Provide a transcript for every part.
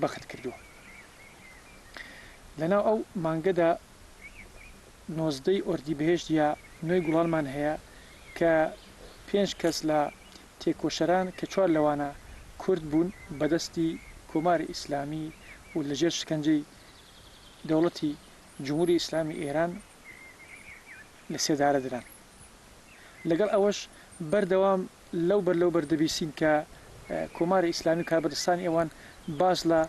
بەخت کردووە. لەناو ئەو مانگەدا نۆزدەی ئۆردیبهێشت یا نۆی گوڵانمان هەیە کە پێنج کەس لە تێکۆشەران کە چوار لەوانە کورد بوون بە دەستی کۆماری ئیسلامی و لە ژێر شکەنجەی دەوڵەتی جمهوری ئیسلامی ئێران لە سێدارە دران. لەگەڵ ئەوەش بەردەوام لەو بەر لەو بەر دەبیسین کە کۆماری ئیسلامی و کاربەدەستانی ئەوان باس لە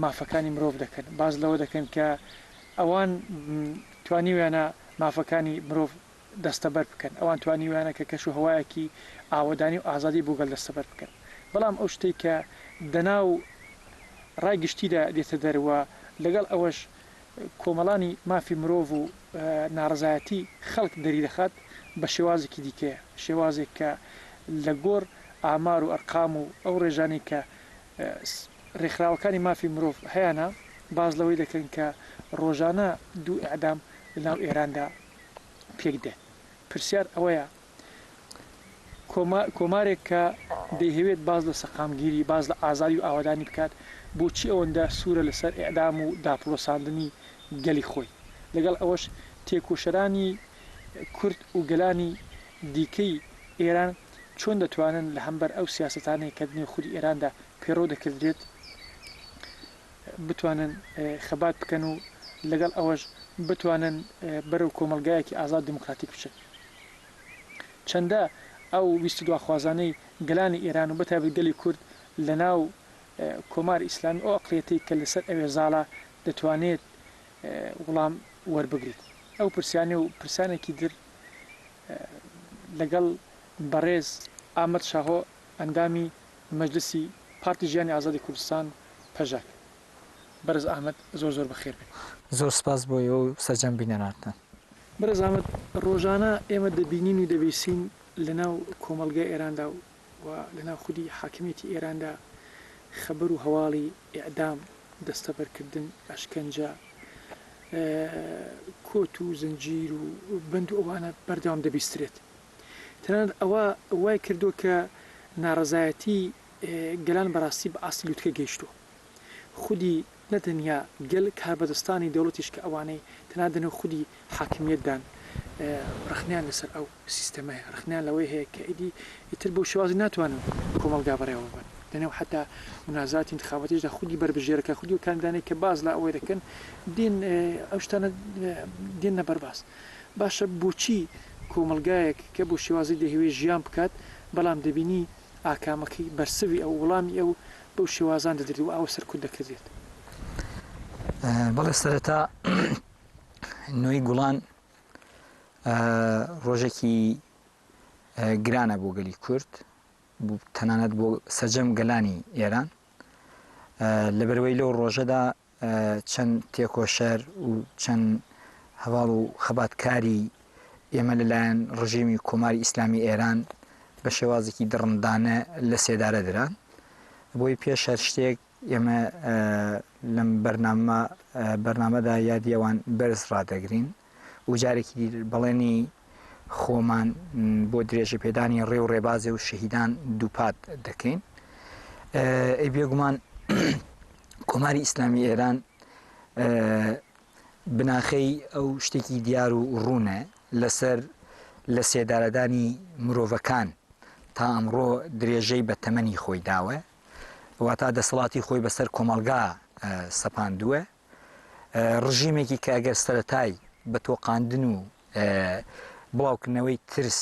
مافەکانی مرۆڤ دەکەن، باس لەوە دەکەن کە ئەوان توانیویانە مافەکانی مرۆڤ دەستەبەر بکەن، ئەوان توانیویانە کە کەش و هەوایەکی ئاوەدانی و ئازادی بۆ گەل دەستەبەر بکەن. بەڵام ئەو شتەی کە دەناو ڕای گشتیدا دێتە دەر و لەگەڵ ئەوەش کۆمەڵانی مافی مرۆڤ و ناڕەزایەتی خەڵک دەریدەخات بە شێوازێکی دیکەیە، شێوازێک کە لە گۆڕ ئامار و ئەرقام و ئەو ڕێژانەی کە ڕێکخراوەکانی مافی مرۆڤ هەیانە باس لەوەی دەکەن کە ڕۆژانە دوو ئێعدام لە ناو ئێراندا پێک دێت. پرسیار ئەوەیە کۆمارێک کە دەیهەوێت باس لە سەقامگیری، باس لە ئازادی و ئاوەدانی بکات، بۆچی ئەوەندە سوورە لەسەر ئیعدام و داپڵۆساندنی گەلی خۆی؟ لەگەڵ ئەوەش تێکۆشەرانی کورد و گەلانی دیکەی ئێران چۆن دەتوانن لە هەمبەر ئەو سیاسەتانەی کە لەنێو خودی ئێراندا پەیڕەو دەکردرێت بتوانن خەبات بکەن و لەگەڵ ئەوەش بتوانن بەرەو کۆمەڵگایەکی ئازاد و دیموکراتیک بچن؟ چەندە ئەو ویست و دواخوازانەی گەلانی ئێران و بەتایبەت گەلی کورد لە ناو کۆماری ئیسلامی ئەو ئەقڵیەتەی کە لەسەر ئەوێ زاڵە دەتوانێت وڵام وەربگریت؟ ئەو پرسیانە و پرسانێکی در لەگەڵ بەڕێز ئامەد شاهۆ ئەندامی مەجلسی پارتی ژیانی ئازادی کوردستان پەژاک. بەڕێز ئامەد زۆر زۆر بەخێر بێی. زۆر سپاس بۆ ئێوە و سەرجەم بینەرانتان. بەڕێز ئامەد ڕۆژانە ئێمە دەبینین و دەبیسین لەناو کۆمەڵگای ئێراندا و لەناو خودی حاکمیەتی ئێراندا خەبەر و هەواڵی ئیعدام، دەستەبەرکردن، ئەشکەنجە، کۆت و زنجیر و بەند و ئەوانە بەردەوام دەبیسترێت. تەنانەت ئەوە وای کردووە کە ناڕەزایەتی گەلان بەڕاستی بە ئاستی لوتکە گەیشتووە. خودی نە تەنیا گەل، کاربەدەستانی دەوڵەتیش کە ئەوانەی تەنها دەنێو خودی حاکمیەتدان، ڕەخنەیان لەسەر ئەو سیستەمە هەیە، ڕەخنەیان لەوەی هەیە کە ئیدی ئیتر بەو شێوازە ناتوانن کۆمەڵگا بەڕێوە ببەن. لەنێو حەتا مونازاتی ئینتخاباتیشدا خودی بەربژێرەکان، خودی ئەو کاندیدانەی کە باس لە ئەوەی دەکەن، دێن ئەو شتانە دێننە بەرباس. باشە بۆچی کۆمەڵگایەک کە بەو شێوازەی دەیهەوێت ژیان بکات، بەڵام دەبینی ئاکامەکەی، بەرسڤی ئەو، وڵامی ئەو بەو شێوازان دەدرێت و ئاوە سەرکوت دەکردرێت. بەڵێ سەرەتا نۆی گوڵان ڕۆژێکی گرانە بۆ گەلی کورد تەنانەت بۆ سەرجەم گەلانی ئێران لەبەرەوەی لەو ڕۆژەدا چەند تێکۆشەر و چەند هەواڵ و خەباتکاری ئێمە لەلایەن ڕژێمی کۆماری ئیسلامی ئێران بە شێوازێکی دڕندانە لە سێدارە دران. بۆی پێش هەر شتێک ئێمە لەم بەرنامە بەرنامەدا یادی ئەوان بەرز ڕادەگرین و جارێکی دی بەڵێنی خۆمان بۆ درێژەپێدانی ڕێ و ڕێبازێ و شەهیدان دووپات دەکەین. ئەی بێگومان کۆماری ئیسلامی ئێران بناخەی ئەو شتێکی دیار و ڕوونە لەسەر لە سێدارەدانی مرۆڤەکان تا ئەمڕۆ درێژەی بە تەمەنی خۆی داوە واتا دەسەڵاتی خۆی بەسەر کۆمەڵگا سەپاندووە ڕژیمێکی کە ئەگەر سەرەتای بە تۆقاندن و بڵاوکردنەوەی ترس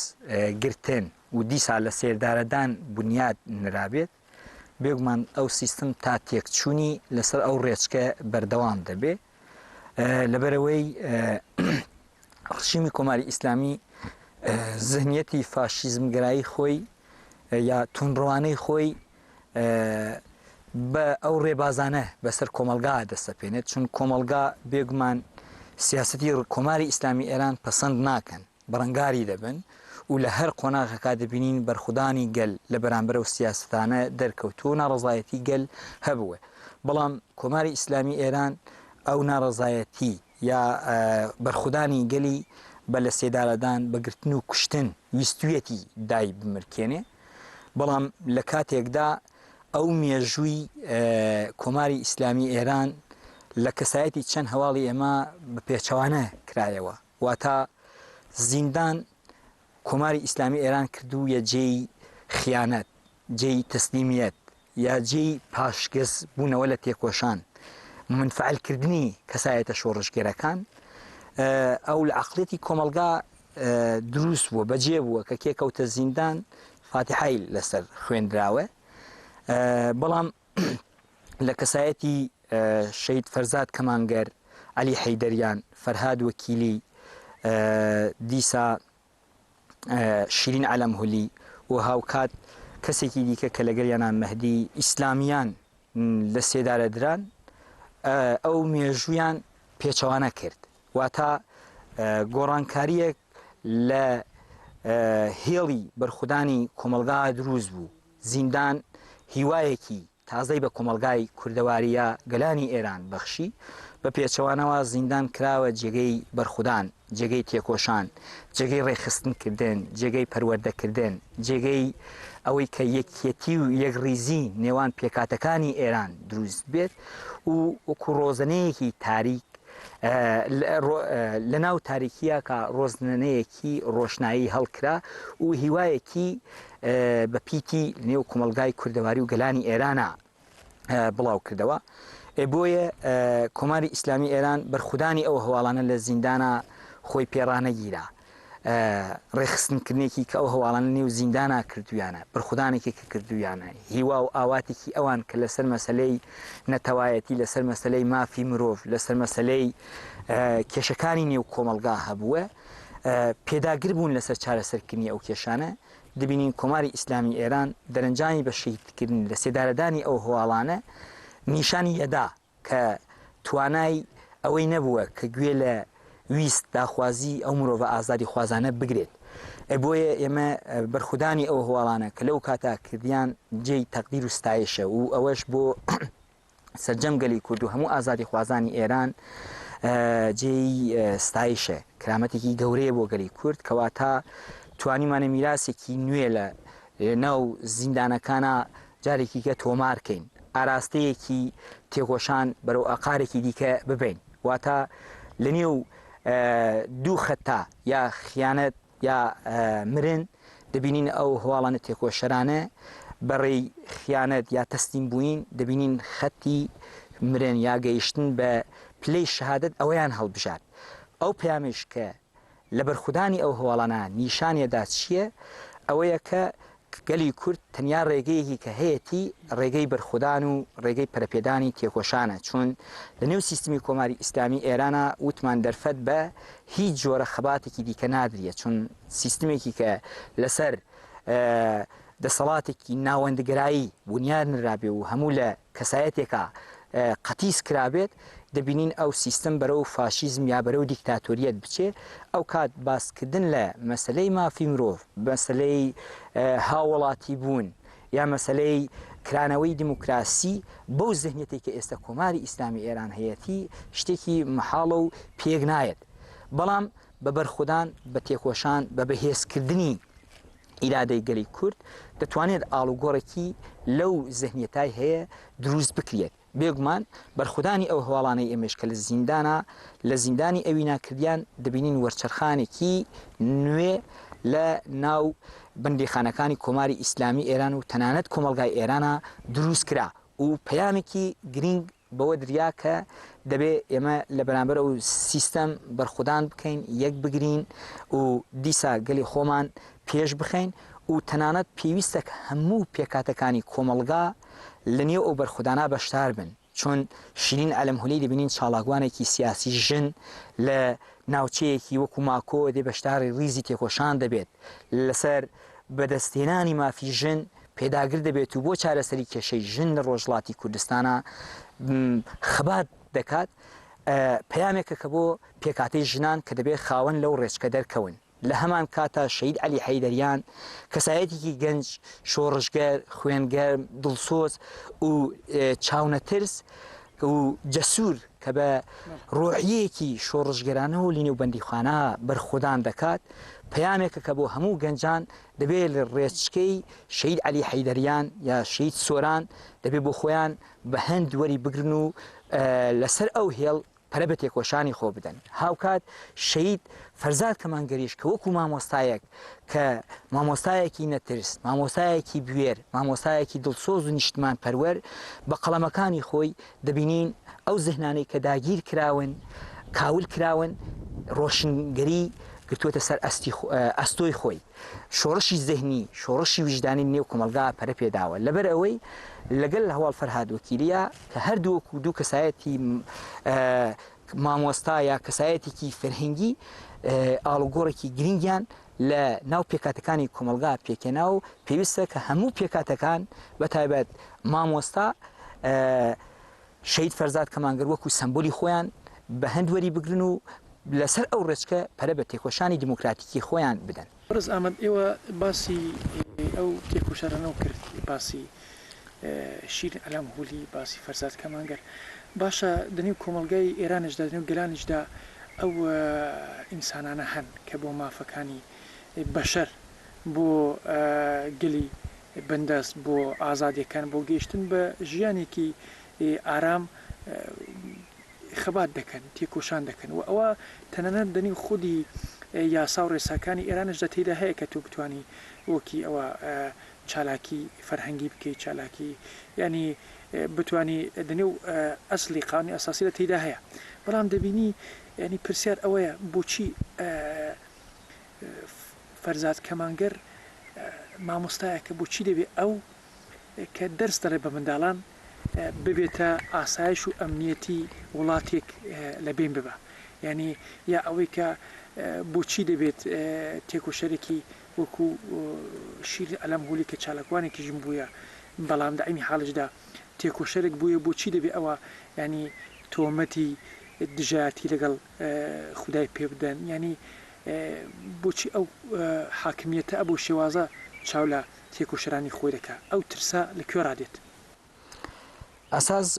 گرتن و دیسا لە سێدارەدان بنیاد نرابێت بێگومان ئەو سیستم تا تێکچوونی لەسەر ئەو ڕێچکە بەردەوام دەبێ لەبەرەوەی ڕژیمی کۆماری ئیسلامی زهنیەتی فاشیزمگەرایی خۆی یا تونڕوانەی خۆی بە ئەو ڕێبازانە بەسەر کۆمەلگا دەسەپێنێت چون کۆمەلگا بێگومان سیاستی کۆماری ئیسلامی ئێران پەسەند ناکەن بەرەنگاری دەبن و لە هەر قۆناغەکا دەبینین بەرخودانی گەل لە بەرامبەر ئەو سیاسەتانە دەرکەوتووە و ناڕەزایەتی گەل هەبووە بەڵام کۆماری ئیسلامی ئێران ئەو ناڕەزایەتی یا بەرخودانی گەلی بە لە سێدارەدان بە گرتن و کوشتن ویستویەتی دای بمرکێنێ بەڵام لە کاتێکدا. ئەو مێژووی کۆماری ئیسلامی ئێران لە کەسایەتی چەند هەواڵی ئێمە بە پێچەوانە کرایەوە، واتە زیندان کۆماری ئیسلامی ئێران کردوویە جێی خیانەت، جێی تەسلیمیەت یا جێی پاشگەز بوونەوە لە تێکۆشان، مونفەعل کردنی کەسایەتە شۆڕشگێرەکان، ئەو لە عەقڵیەتی کۆمەڵگا دروست بووە، بەجێ بووە کە کێ کەوتە زیندان فاتیحای لەسەر خوێندراوە، بەڵام لە کەسایەتی شەهید فەرزاد کەمانگەر، عەلی حەیدەریان، فەرهاد وەکیلی، دیسا شیرین عەلەمهولی و هاوکات کەسێکی دیکە کە لەگەڵیانا مەهدی ئیسلامیان لە سێدارە دران، ئەو مێژوویان پێچەوانە کرد. واتە گۆڕانکارییەک لە هێڵی بەرخودانی کۆمەڵگا دروست بوو. زیندان هیوایەکی تازەی بە کۆمەڵگای کوردەوارییە گەلانی ئێران بەخشی، بە پێچەوانەوە زیندان کراوە جێگەی بەرخودان، جێگەی تێکۆشان، جێگەی ڕێکخستن کردن، جێگەی پەروەردە کردن، جێگەی ئەوەی کە یەکیەتی و یەکڕیزی نێوان پێکهاتەکانی ئێران دروست بێت و وەکوو ڕۆزەنەیەکی تاریک لە ناو تاریکییە کە ڕۆزنەیەکی ڕۆشنایی هەڵکرا و هیوایەکی بە پیتی نێو کۆمەڵگای کوردەواری و گەلانی ئێرانە بڵاو کردەوە. بۆیە کۆماری ئیسلامی ئێران بەرخودانی ئەو هەواڵانە لە زیندانە خۆی پێڕانەگیرا. ڕێکخستنکردنێکی کە ئەو هەواڵانە نێو زیندانا کردوویانە، بەرخودانێکی کە کردوویانە، هیوا و ئاواتێکی ئەوان کە لەسەر مەسەلەی نەتەوایەتی، لەسەر مەسەلەی مافی مرۆڤ، لەسەر مەسەلەی کێشەکانی نێو کۆمەڵگا هەبووە، پێداگر بوون لەسەر چارەسەرکردنی ئەو کێشانە، دەبینین کۆماری ئیسلامی ئێران دەرەنجامی بە شەهیدکردن، لەسێدارەدانی ئەو هەواڵانە نیشانی ئەدا کە توانای ئەوەی نەبووە کە گوێ لە ویست، داخوازی ئەو مرۆڤە ئازادیخوازانە بگرێت. بۆیە ئێمە بەرخودانی ئەو هەواڵانە کە لەو کاتە کردیان جێی تەقدیر و ستایشە و ئەوەش بۆ سەرجەم گەلی کورد و هەموو ئازادیخوازانی ئێران جێی ستایشە، کرامەتێکی گەورەیە بۆ گەلی کورد، کەواتە توانیمانە میراسێکی نوێ لە ناو زیندانەکانا جارێکی دیکە تۆمار کەین، ئاراستەیەکی تێکۆشان بەرەو ئاقارێکی دیکە ببەین، واتە لە نێو دوو خەتتا یا خیانەت یا مرن دەبینین ئەو هەواڵانە تێکۆشەرانە بە ڕێی خیانەت یا تەسلیم بووین دەبینین خەتی مرن یا گەیشتن بە پلەی شەهادەت ئەوەیان هەڵبژارد. ئەو پەیامەیش کە لە بەرخودانی ئەو هەواڵانە نیشانیەدا چییە؟ ئەوەیە کە گەلی کورد تەنیا ڕێگەیەکی کە هەیەتی ڕێگەی بەرخودان و ڕێگەی پەرەپێدانی تێکۆشانە، چون لە نێو سیستمی کۆماری ئیسلامی ئێرانا وتمان دەرفەت بە هیچ جۆرە خەباتێکی دیکە نادریە، چون سیستمێکی کە لەسەر دەسەڵاتێکی ناوەندگەرایی بونیاد نرابێ و هەموو لە کەسایەتێکا قەتیس کرابێت، دەبینین ئەو سیستم بەرەو فاشیزم یا بەرەو دیکتاتۆریەت بچێ، ئەو کات باسکردن لە مەسەلەی مافی مرۆڤ، مەسەلەی هاوڵاتی بوون یا مەسەلەی کرانەوەی دیموکراسی بەو زهنیەتەی کە ئێستا کۆماری ئیسلامی ئێران هەیەتی شتێکی مەحاڵە و پێک نایەت. بەڵام بە بەرخودان، بە تێکۆشان، بە بەهێزکردنی ئیرادەی گەلی کورد دەتوانێت ئاڵوگۆڕێکی لەو زهنیەتای هەیە دروست بکرێت. بێگومان بەرخودانی ئەو هەواڵانەی ئێمەش کە لە زیندانا لە زیندانی ئەوینا کردیان دەبینین وەرچەرخانێکی نوێ لە ناو بەندیخانەکانی کۆماری ئیسلامی ئێران و تەنانەت کۆمەڵگای ئێرانا دروست کرا و پەیامێکی گرینگ بەوە دریا کە دەبێ ئێمە لە بەرامبەر ئەو سیستەم بەرخودان بکەین، یەک بگرین و دیسا گەلی خۆمان پێش بخەین و تەنانەت پێویستە کە هەموو پێکهاتەکانی کۆمەڵگا لە نێو ئەو بەرخودانە بەشدار بن، چون شیرین عەلەمهولی دەبینین چاڵاکوانێکی سیاسی ژن لە ناوچەیەکی وەکوو ماکۆ دێ بەشداری ڕیزی تێکۆشان دەبێت لەسەر بەدەستهێنانی مافی ژن پێداگر دەبێت و بۆ چارەسەری کێشەی ژن لە ڕۆژهەڵاتی کوردستانا خەبات دەکات، پەیامێکە کە بۆ پێکهاتەی ژنان کە دەبێت خاوەن لەو ڕێچکە دەرکەون. لە هەمان کاتا شەهید عەلی حەیدەریان کەسایەتێکی گەنج، شۆڕشگەر، خوێنگەرم، دڵسۆز و چاونەترس و جەسوور کە بە ڕۆحیەیەکی شۆڕشگەرانەوە لەنێو بەندیخانە بەرخۆدان دەکات، پەیامێکە کە بۆ هەموو گەنجان دەبێ لە ڕێچکەی شەهید عەلی حەیدەریان یا شەهید سۆران دەبێ بۆ خۆیان بە هەند وەری بگرن و لەسەر ئەو هێڵ پەرە بە تێکۆشانی خۆ بدەن. هاوکات شەهید فەرزاد کەمانگەریش کە وەکوو مامۆستایەک کە مامۆستایەکی نەترس، مامۆستایەکی بوێر، مامۆستایەکی دڵسۆز و نیشتمانپەروەر بە قەڵەمەکانی خۆی دەبینین ئەو زهنانەی کە داگیر کراون، کاول کراون، ڕۆشنگەری گرتووەتە سەر ئەستی ئەستۆی خۆی. شۆڕشی زهنی، شۆڕشی ویژدانی لە نێو کۆمەڵگا پەرە پێ داوە. لەبەر ئەوەی لەگەل هەواڵ فەرهاد وەکیلییە کە هەردوو وەکوو دوو کەسایەتی مامۆستا یا کەسایەتێکی فەرهەنگی ئاڵوگۆڕێکی گرنگیان لە ناو پێکهاتەکانی کۆمەڵگا پێکهێنا و پێویستە کە هەموو پێکهاتەکان بە تایبەت مامۆستا شەهید فەرزاد کەمانگەر وەکو سەمبولی خۆیان بە هەند وەری بگرن و لەسەر ئەو ڕێچکە پەرە بە تێکۆشانی دیموکراتیکی خۆیان بدەن. بەڕێز ئامەد ئێوە باسی ئەو تێکۆشەرانەو کرد باسی شیرین عەلام هولی باسی فەرزاد کەمانگەر باشە دەنێو کۆمەڵگای ئێرانشدا دەنێو گەلانیشدا ئەو ئینسانانە هەن کە بۆ مافەکانی بەشەر بۆ گەلی بندەست بۆ ئازادیەکان بۆ گەیشتن بە ژیانێکی ئارام خەبات دەکەن، تێکۆشان دەکەن و ئەوە تەنانەت دەنیو خودی یاسا و ڕێساکانی ئێرانشدا تێیدا هەیە کە تۆ بتوانی وەکی ئەوە چالاکی فەرهەنگی بکەی چالاکی یانی بتوانی دەنێو ئەسلی قانونی ئەساسی لە تێیدا هەیە بەڵام دەبینی یانی پرسیار ئەوەیە بۆچی فەرزاد کەمانگەر مامۆستایەکە بۆچی دەبێ ئەو کە دەرس دەڵێ بە منداڵان ببێتە ئاسایش و ئەمنیەتی وڵاتێک لە بەین ببا یانی یا ئەوەی کە بۆچی دەبێت تێکۆشەرێکی وەکو شیرین عەلەم هولی کە چالاکوانێکی ژن بوویە بەڵام دە عەینی حاڵیشدا تێکۆشەرێک بوویە بۆچی دەبێ ئەوە یانی تۆمەتی دژایەتی لەگەڵ خودای پێ بدەن یانی بۆچی ئەو حاکمیەتە ئەبەو شێوازە چاو لە تێکۆشەرانی خۆی دەکا ئەو ترسە لە کوێ ڕا دێت؟ ئەساس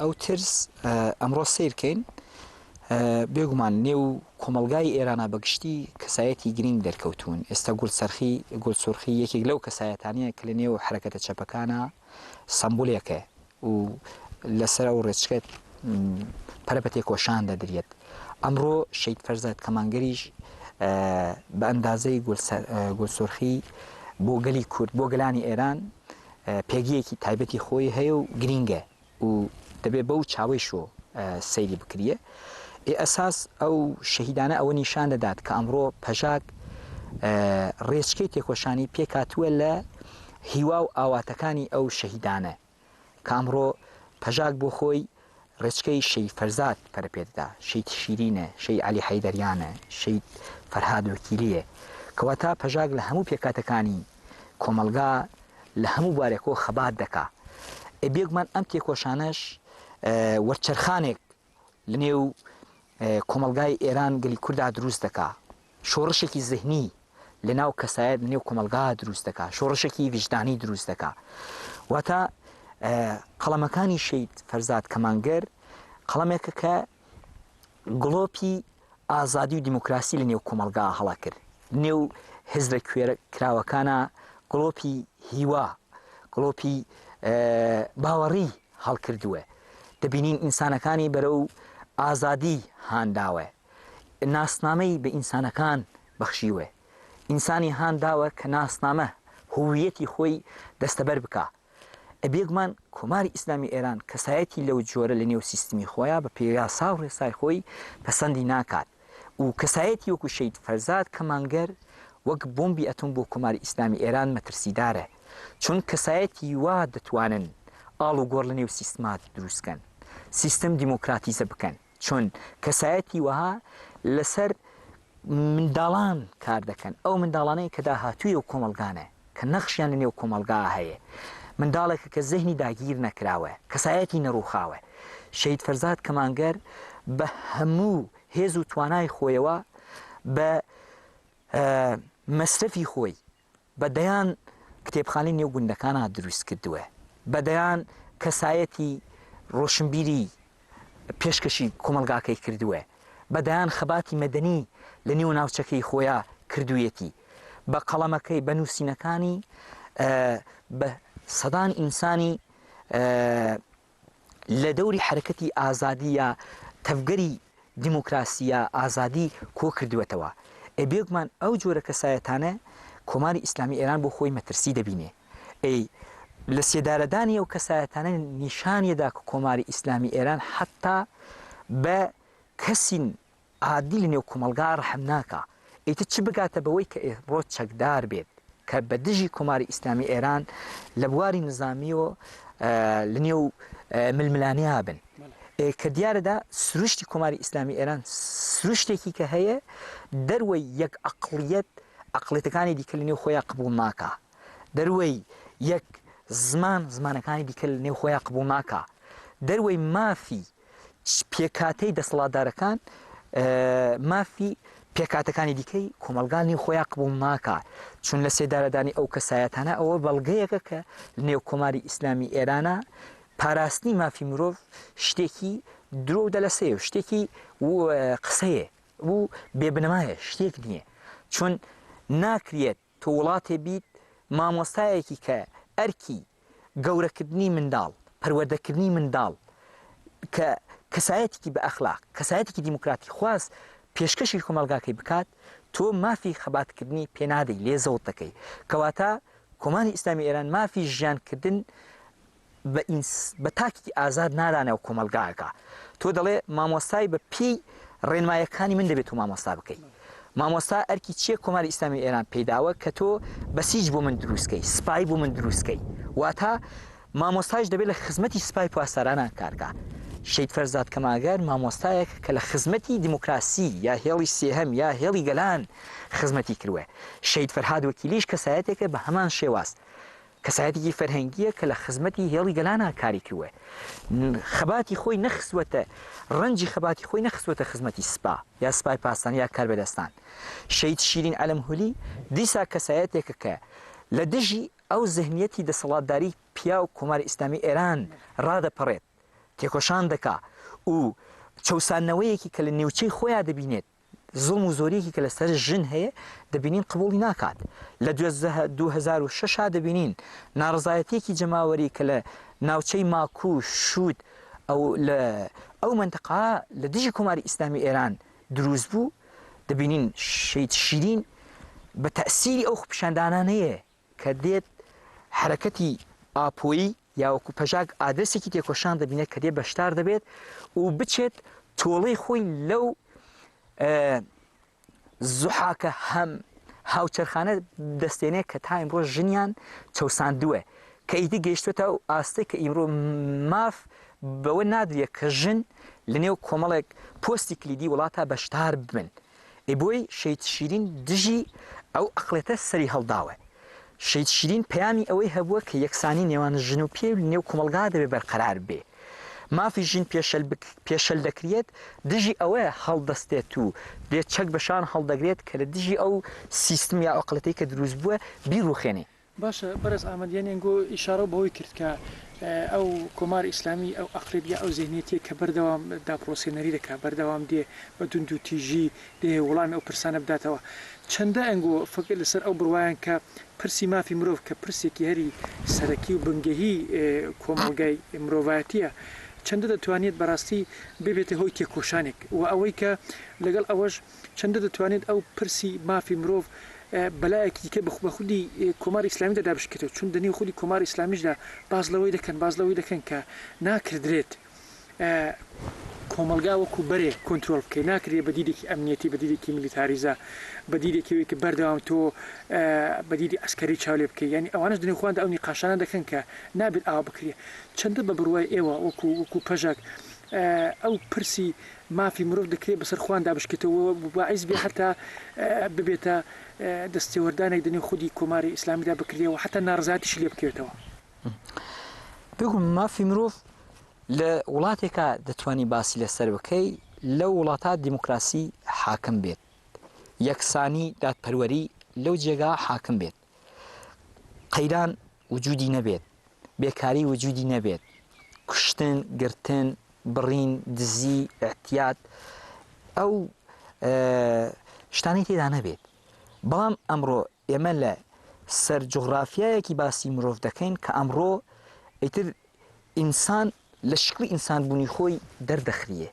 ئەو ترس ئەمڕۆ سەیر کەین بێگومان نێو کۆمەڵگای ئێرانە بە گشتی کەسایەتی گرینگ دەرکەوتوون ئێستا گوڵسەرخی گوڵسورخی یەکێک لەو کەسایەتانەیە کە لە نێو حەرەکەتە چەپەکانە سەمبولێکە و لەسەر ئەو ڕێچکە پەرە بە تێکۆشان دەدرێت. ئەمڕۆ شەهید فەرزاد کەمانگەریش بە ئەندازەی گولسۆرخی بۆ گەلی کورد بۆ گەلانی ئێران پێگەیەکی تایبەتی خۆی هەیە و گرینگە و دەبێ بەو چاوەی شۆ سەیری بکریە. ئێ ئەساس ئەو شەهیدانە ئەوە نیشان دەدات کە ئەمڕۆ پەژاک ڕێچکەی تێکۆشانی پێکهاتووە لە هیوا و ئاواتەکانی ئەو شەهیدانە کە ئەمڕۆ پەژاک بۆ خۆی ڕێچکەی شەهید فەرزاد پەرە پێ دەدا، شەهید شیرینە، شەهید عەلی حەیدەریانە، شەهید فەرهاد وەکیلییە. کەواتە پەژاک لە هەموو پێکهاتەکانی کۆمەڵگا لە هەموو بوارێکەوە خەبات دەکا. ئێ بێگومان ئەم تێکۆشانەش وەرچەرخانێک لە نێو کۆمەڵگای ئێران گەلی کوردا دروست دەکا. شۆڕشێکی زهنی لە ناو کەسایەت لە نێو کۆمەڵگا دروست دەکا، شۆڕشێکی ویژدانی دروست دەکا. واتە قەڵەمەکانی شەهید فەرزاد کەمانگەر قەڵەمێکە کە گڵۆپی ئازادی و دیموکراسی لە نێو کۆمەڵگا هەڵەکرد، نێو هزرە کوێرە کراوەکانا گڵۆپی هیوا، گڵۆپی باوەڕی هەڵکردووە. دەبینین ئینسانەکانی بەرەو ئازادی هانداوە. ناسنامەی بە ئینسانەکان بەخشیوە. ئینسانی هان داوە کە ناسنامە، هویەتی خۆی دەستەبەر بکا. بێگومان کۆماری ئیسلامی ئێران کەسایەتی لەو جۆرە لە نێو سیستمی خۆیا بە پێی یاسا و ڕێسای خۆی پەسەندی ناکات و کەسایەتی وەکوو شەهید فەرزاد کەمانگەر وەک بۆمبی ئەتۆم بۆ کۆماری ئیسلامی ئێران مەترسیدارە چون کەسایەتی وا دەتوانن ئاڵوگۆڕ لە نێو سیستما دروست کەن سیستم دیموکراتیزە بکەن. چون کەسایەتی وەها لەسەر منداڵان کار دەکەن، ئەو منداڵانەی کە داهاتووی ئەو کۆمەڵگانە، کە نەخشیان لە نێو کۆمەڵگا هەیە، منداڵێکە کە زهنی داگیر نەکراوە، کەسایەتی نەڕووخاوە. شەهید فەرزاد کەمانگەر بە هەموو هێز و توانای خۆیەوە بە مەسرەفی خۆی بە دەیان کتێبخانەی نێو گوندەکانا دروست کردووە، بە دەیان کەسایەتی ڕۆشنبیری پێشکەشی کۆمەڵگاکەی کردووە، بە دەیان خەباتی مەدەنی لە نێو ناوچەکەی خۆیا کردوویەتی بە قەڵەمەکەی، بە نووسینەکانی بە سەدان ئینسانی لە دەوری حەرەکەتی ئازادی یا تەڤگەری دیموکراسی یا ئازادی کۆ کردووەتەوە. ئێ بێگومان ئەو جۆرە کەسایەتانە کۆماری ئیسلامی ئێران بۆ خۆی مەترسی دەبینێ. ئەی لە سێدارەدانی ئەو کەسایەتانە نیشانیەدا کە کۆماری ئیسلامی ئێران حەتتا بە کەسی عادی لە نێو کۆمەڵگا ڕەحم ناکا ئیتر چ بگاتە بەوەی کە ئێمڕۆ چەکدار بێت کە بە دژی کۆماری ئیسلامی ئێران لە بواری نزامیەوە لە نێو ململانێا بن کە دیارەدا سروشتی کۆماری ئیسلامی ئێران سروشتێکی کە هەیە دەروەی یەک عقلیەت عقلیەتەکانی دیکە لە نێو خۆیان قبوڵ ناکا دەروەی یەک زمان زمانەکانی دیکە لە نێو خۆیان قبوڵ ناکا دەروەی مافی پێکهاتەی دەسەڵاتدارەکان مافی پێکهاتەکانی دیکەی کۆمەڵگا نێو خۆیان قبوڵ ناکا چون لە سێدارەدانی ئەو کەسایەتانە ئەوە بەڵگەیەکە کە نێو کۆماری ئیسلامی ئێرانە پاراستنی مافی مرۆڤ شتێکی درۆ و دەلەسەیە و شتێکی قسەیە و بێبنەمایە شتێک نییە چون ناکرێت تۆ وڵاتێ بیت مامۆستایەکی کە ئەرکی گەورەکردنی منداڵ، پەروەردەکردنی منداڵ کە کەسایەتێکی بە ئەخلاق، کەسایەتێکی دیموکراتی خواز پێشکەشی کۆمەڵگاکەی بکات، تۆ مافی خەباتکردنی پێ نادەی، لێ زەوت دەکەی. کەواتە کۆماری ئیسلامی ئێران مافی ژیانکردن بە ئینس بە تاکێکی ئازاد نادا ناو کۆمەڵگاکە تۆ دەڵێ مامۆستای بە پێی ڕێنمایەکانی من دەبێت تۆ مامۆستا بکەی مامۆستا ئەرکی چییە کۆماری ئیسلامی ئێران پێیداوە کە تۆ بەسیج بۆ من دروستکەی سپای بۆ من دروستکەی واتە مامۆستایش دەبێت لە خزمەتی سپای پاسدارانە کارکە شەید فەرزاد کەماگەر مامۆستایەک کە لە خزمەتی دیموکراسی یا هێڵی سێهەم یا هێڵی گەلان خزمەتی کردووە شەید فەرهاد وەکیلیش کەسایەتێکە بە هەمان شێواز کەسایەتێکی فەرهەنگییە کە لە خزمەتی هێڵی گەلانا کاری کرووە. خەباتی خۆی نەخستووەتە ڕەنجی خەباتی خۆی نەخستووەتە خزمەتی سپا یا سپای پاسداران یا کاربەدەستان. شەهید شیرین عەلەمهولی دیسا کەسایەتێکە کە لە دژی ئەو زهنیەتی دەسەڵاتداری پیاو کۆماری ئیسلامی ئێران ڕادەپەڕێت، تێکۆشان دەکا و چەوساندنەوەیەکی کە لە نێوچەی خۆیا دەبینێت زوڵم و زۆریەکی کە لەسەر ژن هەیە دەبینین قبوڵی ناکات. لە 2006 دەبینین ناڕەزایەتیەکی جەماوەری کە لە ناوچەی ماکو، شوت ئەو لە ئەو مەنتەقە لە دژی کۆماری ئیسلامی ئێران دروست بوو، دەبینین شەهید شیرین بە تەئسیری ئەو خۆپیشاندانانەیە کە دێت حەرەکەتی ئاپۆیی یا وەکو پەژاک ئادرەسێکی تێکۆشان دەبینێت کە دێ بەشدار دەبێت و بچێت تۆڵەی خۆی لەو زوحاکە هەم هاوچەرخانە دەستێنێ کە تا ئیمڕۆ ژنیان چەوساندووە کە ئیدی گەیشتوێتە ئەو ئاستەی کە ئیمڕۆ ماف بەوە نادرێت کە ژن لەنێو کۆمەڵێک پۆستی کلیدی وڵاتە بەشدار ببن ئەی بۆی شەهید شیرین دژی ئەو ئەقڵێتە سەری هەڵداوە؟ شەهید شیرین پەیامی ئەوەی هەبووە کە یەکسانی نێوان ژن و پیاو لە نێو کۆمەڵگا دەبێ بەرقەرار بێ. مافی ژن پێشەل پێشەل دەکریەت، دژی ئەوە هەڵدەستێت و دێ چەک بە شان هەڵدەگرێت کە لە دژی ئەو سیستم یا ئەقڵێتەی کە دروست بووە بیڕوخێنێ. باشە بەرێز ئامەد یانی ئەنگۆ ئیشارەو بەوەی کرد کە ئەو کۆماری ئیسلامی ئەو ئەقڵیەت یا ئەو زێهنیەتیە کە بەردەوام داپڵۆسێنەری دەکا بەردەوام دێ بە توند و تیژی دەیەوێ وڵامی ئەو پرسانە بداتەوە چەندە ئەنگۆ فکر لەسەر ئەو بڕوایان کە پرسی مافی مرۆڤ کە پرسێکی هەری سەرەکی و بنگەهی کۆمەڵگای مرۆڤایەتیە چەندە دەتوانێت بەراستی ببێتە هۆی تێکۆشانێک و ئەوەی کە لەگەڵ ئەوەش چەندە دەتوانێت ئەو پرسی مافی مرۆڤ بەلایەکی دیکە بە خودی کۆماری ئیسلامیدا دابشکێتەوە، چون دەنێو خودی کۆماری ئیسلامیشدا باس لەوەی دەکەن باس لەوەی دەکەن کە ناکردرێت کۆمەڵگا وەکوو بەرێ کۆنترۆڵ بکەی، ناکرێ بە دیدێکی ئەمنیەتی، بە دیدێکی میلیتاریزە، بە دیدێکی ئەوەی کە بەردەوام تۆ بە دیدی عەسکەری چاو لێ بکەی، یانی ئەوانەش دەنێو خۆیاندا ئەو نیقاشانە دەکەن کە نابێت ئاوا بکرێ. چەندە بە بڕوای ئێوە وەکوو وەکوو پەژاک ئەو پرسی مافی مرۆڤ دەکرێت بەسەر خواندا بشکێتەوە و باعیس بێ هەتا ببێتە دەستێوەردانێک دەنێو خودی کۆماری ئیسلامیدا بکرێ و حەتا ناڕەزایەتیشی لێ بکەوێتەوە. بێگومان مافی مرۆڤ لە وڵاتێکا دەتوانی باسی لەسەر بکەی لەو وڵاتە دیموکراسی حاکم بێت، یەکسانی، دادپەروەری لەو جێگا حاکم بێت، قەیران وجودی نەبێت، بێکاری وجودی نەبێت، کوشتن، گرتن، بڕین، دزی، ئیعتیاد ئەو شتانەی تێدا نەبێت. بەڵام ئەمڕۆ ئێمە لە سەر جوغرافیایەکی باسی مرۆڤ دەکەین کە ئەمڕۆ ئیتر ئینسان لە شکڵی ئینسان بوونی خۆی دەردەخریێ.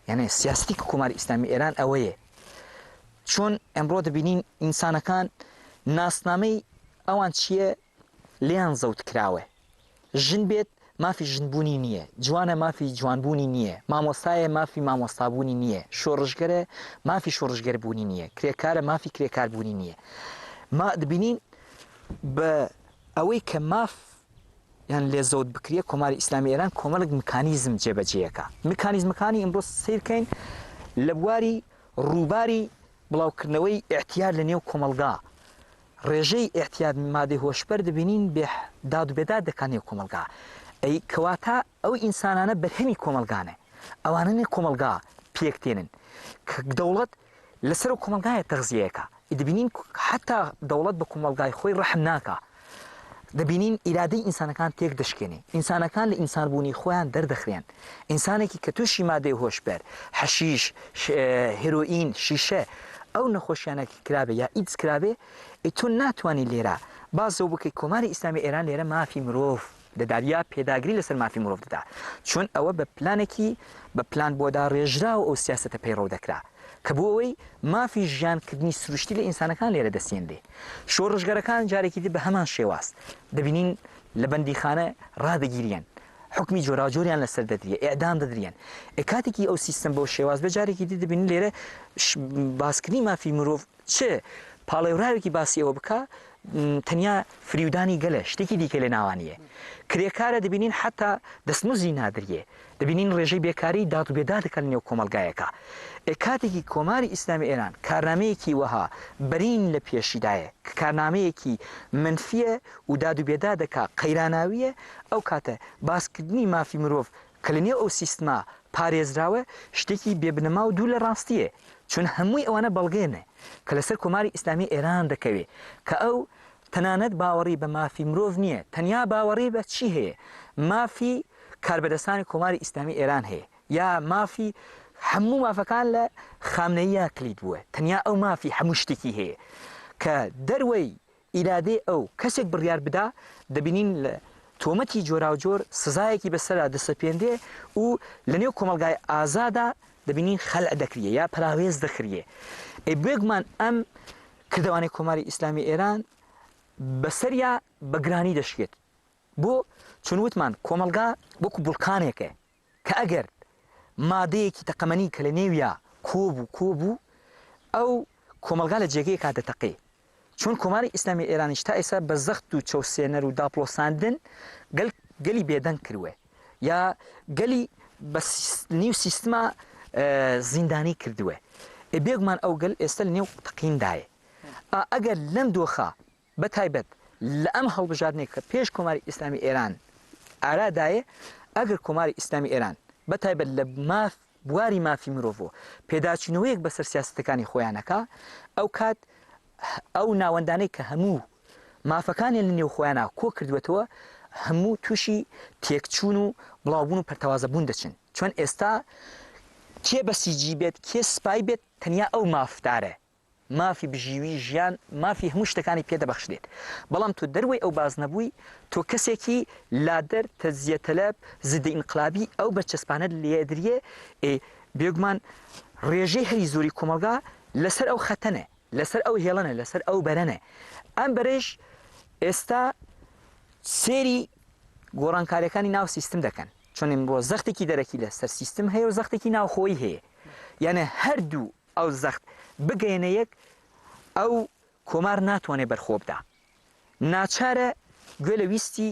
یانێ سیاسەتی کۆماری ئیسلامی ئێران ئەوەیە چۆن ئەمڕۆ دەبینین ئینسانەکان ناسنامەی ئەوان چییە لێیان زەوت کراوە. ژن بێت مافی ژنبوونی نییە، جوانە مافی جوانبوونی نییە، مامۆستایە مافی مامۆستابوونی نییە، شۆڕشگەرە مافی شۆڕشگەربوونی نییە، کرێکارە مافی کرێکاربوونی نییە. ما دەبینین بە ئەوەی کە ماف یان لێ زەوت بکرێ کۆماری ئیسلامی ئێران کۆمەڵێک مکانیزم جێبەجێیەکە. مکانیزمەکانی ئیمڕۆ سەیرکەین لە بواری ڕووباری بڵاوکردنەوەی ئیعتیاد لە نێو کۆمەڵگا، ڕێژەی ئیعتیاد مادەی هۆشبەر دەبینین بێ داد و بێداد دەکات نێو کۆمەڵگا ئەی کەواتە ئەو ئینسانانە بەرهەمی کۆمەڵگانە ئەوانە نێ کۆمەڵگا پێک تێنن کە دەوڵەت لەسەر ئەو کۆمەڵگایە تەغزیەکە دەبینین حتا دەوڵەت بە کۆمەڵگای خۆی ڕەحم ناکا دەبینین ئیرادەی ئینسانەکان تێک دەشکێنێ ئینسانەکان لە ئینسانبوونی خۆیان دەردەخرێن ئینسانێکی کە تووشی مادەی هۆشبەر حەشیش هێرۆئین شیشە ئەو نەخۆشیانە کرابێ یا ئیدز کرابێ ئەی تۆ ناتوانی لێرە باس لەوە بکەی کۆماری ئیسلامی ئێران لێرە مافی مرۆڤ دەدات یا پێداگری لەسەر مافی مرۆڤ دەدا چون ئەوە بە پلانێکی بە پلان بۆ داڕێژراو ئەو سیاسەتە پەیڕەو دەکرا کە بۆ ئەوەی مافی ژیان کردنی سروشتی لە ئینسانەکان لێرە دەسێنرێ شۆڕشگەرەکان جارێکی تر بە هەمان شێواز دەبینین لە بەندیخانە ڕادەگیریەن حوکمی جۆراوجۆریان لەسەر دەدریە ئێعدام دەدریەن ئێ کاتێکی ئەو سیستەم بەو شێواز بێ جارێکی دی دەبینین لێرە باسکردنی مافی مرۆڤ چ پاڵێوراوێکی باسی ئەوە بکا تەنیا فریودانی گەلە شتێکی دیکە لە ناوانیە کرێکارە دەبینین حتا دەستمزدی نادریێ دەبینین ڕێژەی بێکاری داد و بێداد دەکات لە نێو کۆمەڵگایەکە ئێ کاتێکی کۆماری ئیسلامی ئێران کارنامەیەکی وەها بەرین لە پێشیدایە کە کارنامەیەکی منفیە و داد و بێداد دەکا قەیراناویە ئەو کاتە باسکردنی مافی مرۆڤ کە لە نێو ئەو سیستمە پارێزراوە شتێکی بێ بنەما و دوور لە ڕاستیە چون هەمووی ئەوانە بەڵگەنە کە لەسەر کۆماری ئیسلامی ئێران دەکەوێ کە ئەو تەنانەت باوەڕی بە مافی مرۆڤ نییە تەنیا باوەڕی بە چی هەیە مافی کاربەدەستانی کۆماری ئیسلامی ئێران هەیە یا مافی هەموو مافەکان لە خامنەییا کلیت بووە تەنیا ئەو مافی هەموو شتێکی هەیە کە دەروەی ئیرادەی ئەو کەسێک بڕیار بدا دەبینین لە تۆمەتی جۆراوجۆر سزایەکی بەسەرا دەسەپێنرێ و لە نێو کۆمەڵگای ئازادا دەبینین خەلع دەکریێ یا پەراوێز دەخریێ ئەی بێگومان ئەم کردەوانەی کۆماری ئیسلامی ئێران بەسەریا بە گرانی دەشکێت بۆ چون وتمان کۆمەڵگا وەکو بوڵکانێکە کە ئەگەر مادەیەکی تەقەمەنی کە لە نێویا کۆبوو کۆبوو ئەو کۆمەڵگا لە جێگەیەکا دەتەقێ چون کۆماری ئیسلامی ئێرانیش تا ئێستا بە زەخت و چەوسێنەر و داپڵۆساندن گەل گەلی بێدەنگ کروێ یا گەلی بە نیو سیستما زیندانی کردوێ ئێ بێگومان ئەو گەل ئێستا لە نێو تەقیندایە ئا ئەگەر لەم دۆخە بە تایبەت لە ئەم هەڵبژاردنەی کە پێش کۆماری ئیسلامی ئێران ئارادایە ئەگەر کۆماری ئیسلامی ئێران بە تایبەت لە ماف بواری مافی مرۆڤ و پێداچوونەوەیەک بەسەر سیاسەتەکانی خۆیان نەکا ئەو کات ئەو ناوەندانەی کە هەموو مافەکانیان لە نێو خۆیانا کۆ کردووەتەوە هەموو تووشی تێکچوون و بڵاوبوون و پەرتەوازەبوون دەچن چۆن ئێستا کێ بەسیجی بێت کێ سپای بێت تەنیا ئەو مافدارە مافی بژیوی ژیان مافی هەموو شتەکانی پێ دەبەخشرێت بەڵام تۆ دەروەی ئەو باز نەبووی تۆ کەسێکی لادەر تەجزیە تەلەب زدە ئینقلابی ئەو بەرچەسپانەت لێدریێ ئێ بێگومان ڕێژەی هەری زۆری کۆمەڵگا لەسەر ئەو خەتەنە لەسەر ئەو هێڵەنە لەسەر ئەو بەرەنە ئەم بەرەیش ئێستا سێری گۆڕانکاریەکانی ناو سیستم دەکەن چۆن ئمڕۆ زەختێکی دەرەکی لەسەر سیستم هەیە و زەختێکی ناوخۆیی هەیە یانە هەردوو ئەو زەخت بگەیەنە یەک ئەو کۆمار ناتوانێ بەرخۆ بدا ناچارە گوێ لە ویستی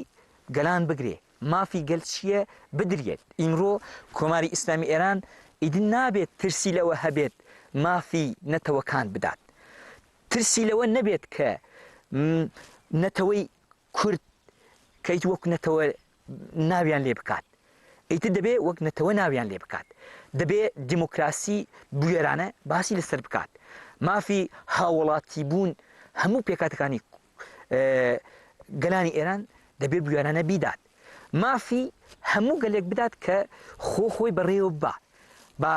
گەلان بگرێ مافی گەل چییە بدریێت ئیمڕۆ کۆماری ئیسلامی ئێران ئیدی نابێت ترسی لەوە هەبێت مافی نەتەوەکان بدات ترسی لەوە نەبێت کە نەتەوەی کورد کەیت وەک نەتەوە ناویان لێ بکات ئیتر دەبێ وەک نەتەوە ناویان لێ بکات دەبێ دیموکراسی بوێرانە باسی لەسەر بکات مافی هاوڵاتی بوون هەموو پێکاتەکانی گەلانی ئێران دەبێ بوێرانە بیدات مافی هەموو گەلێک بدات کە خۆ خۆی بەڕێوە ببا با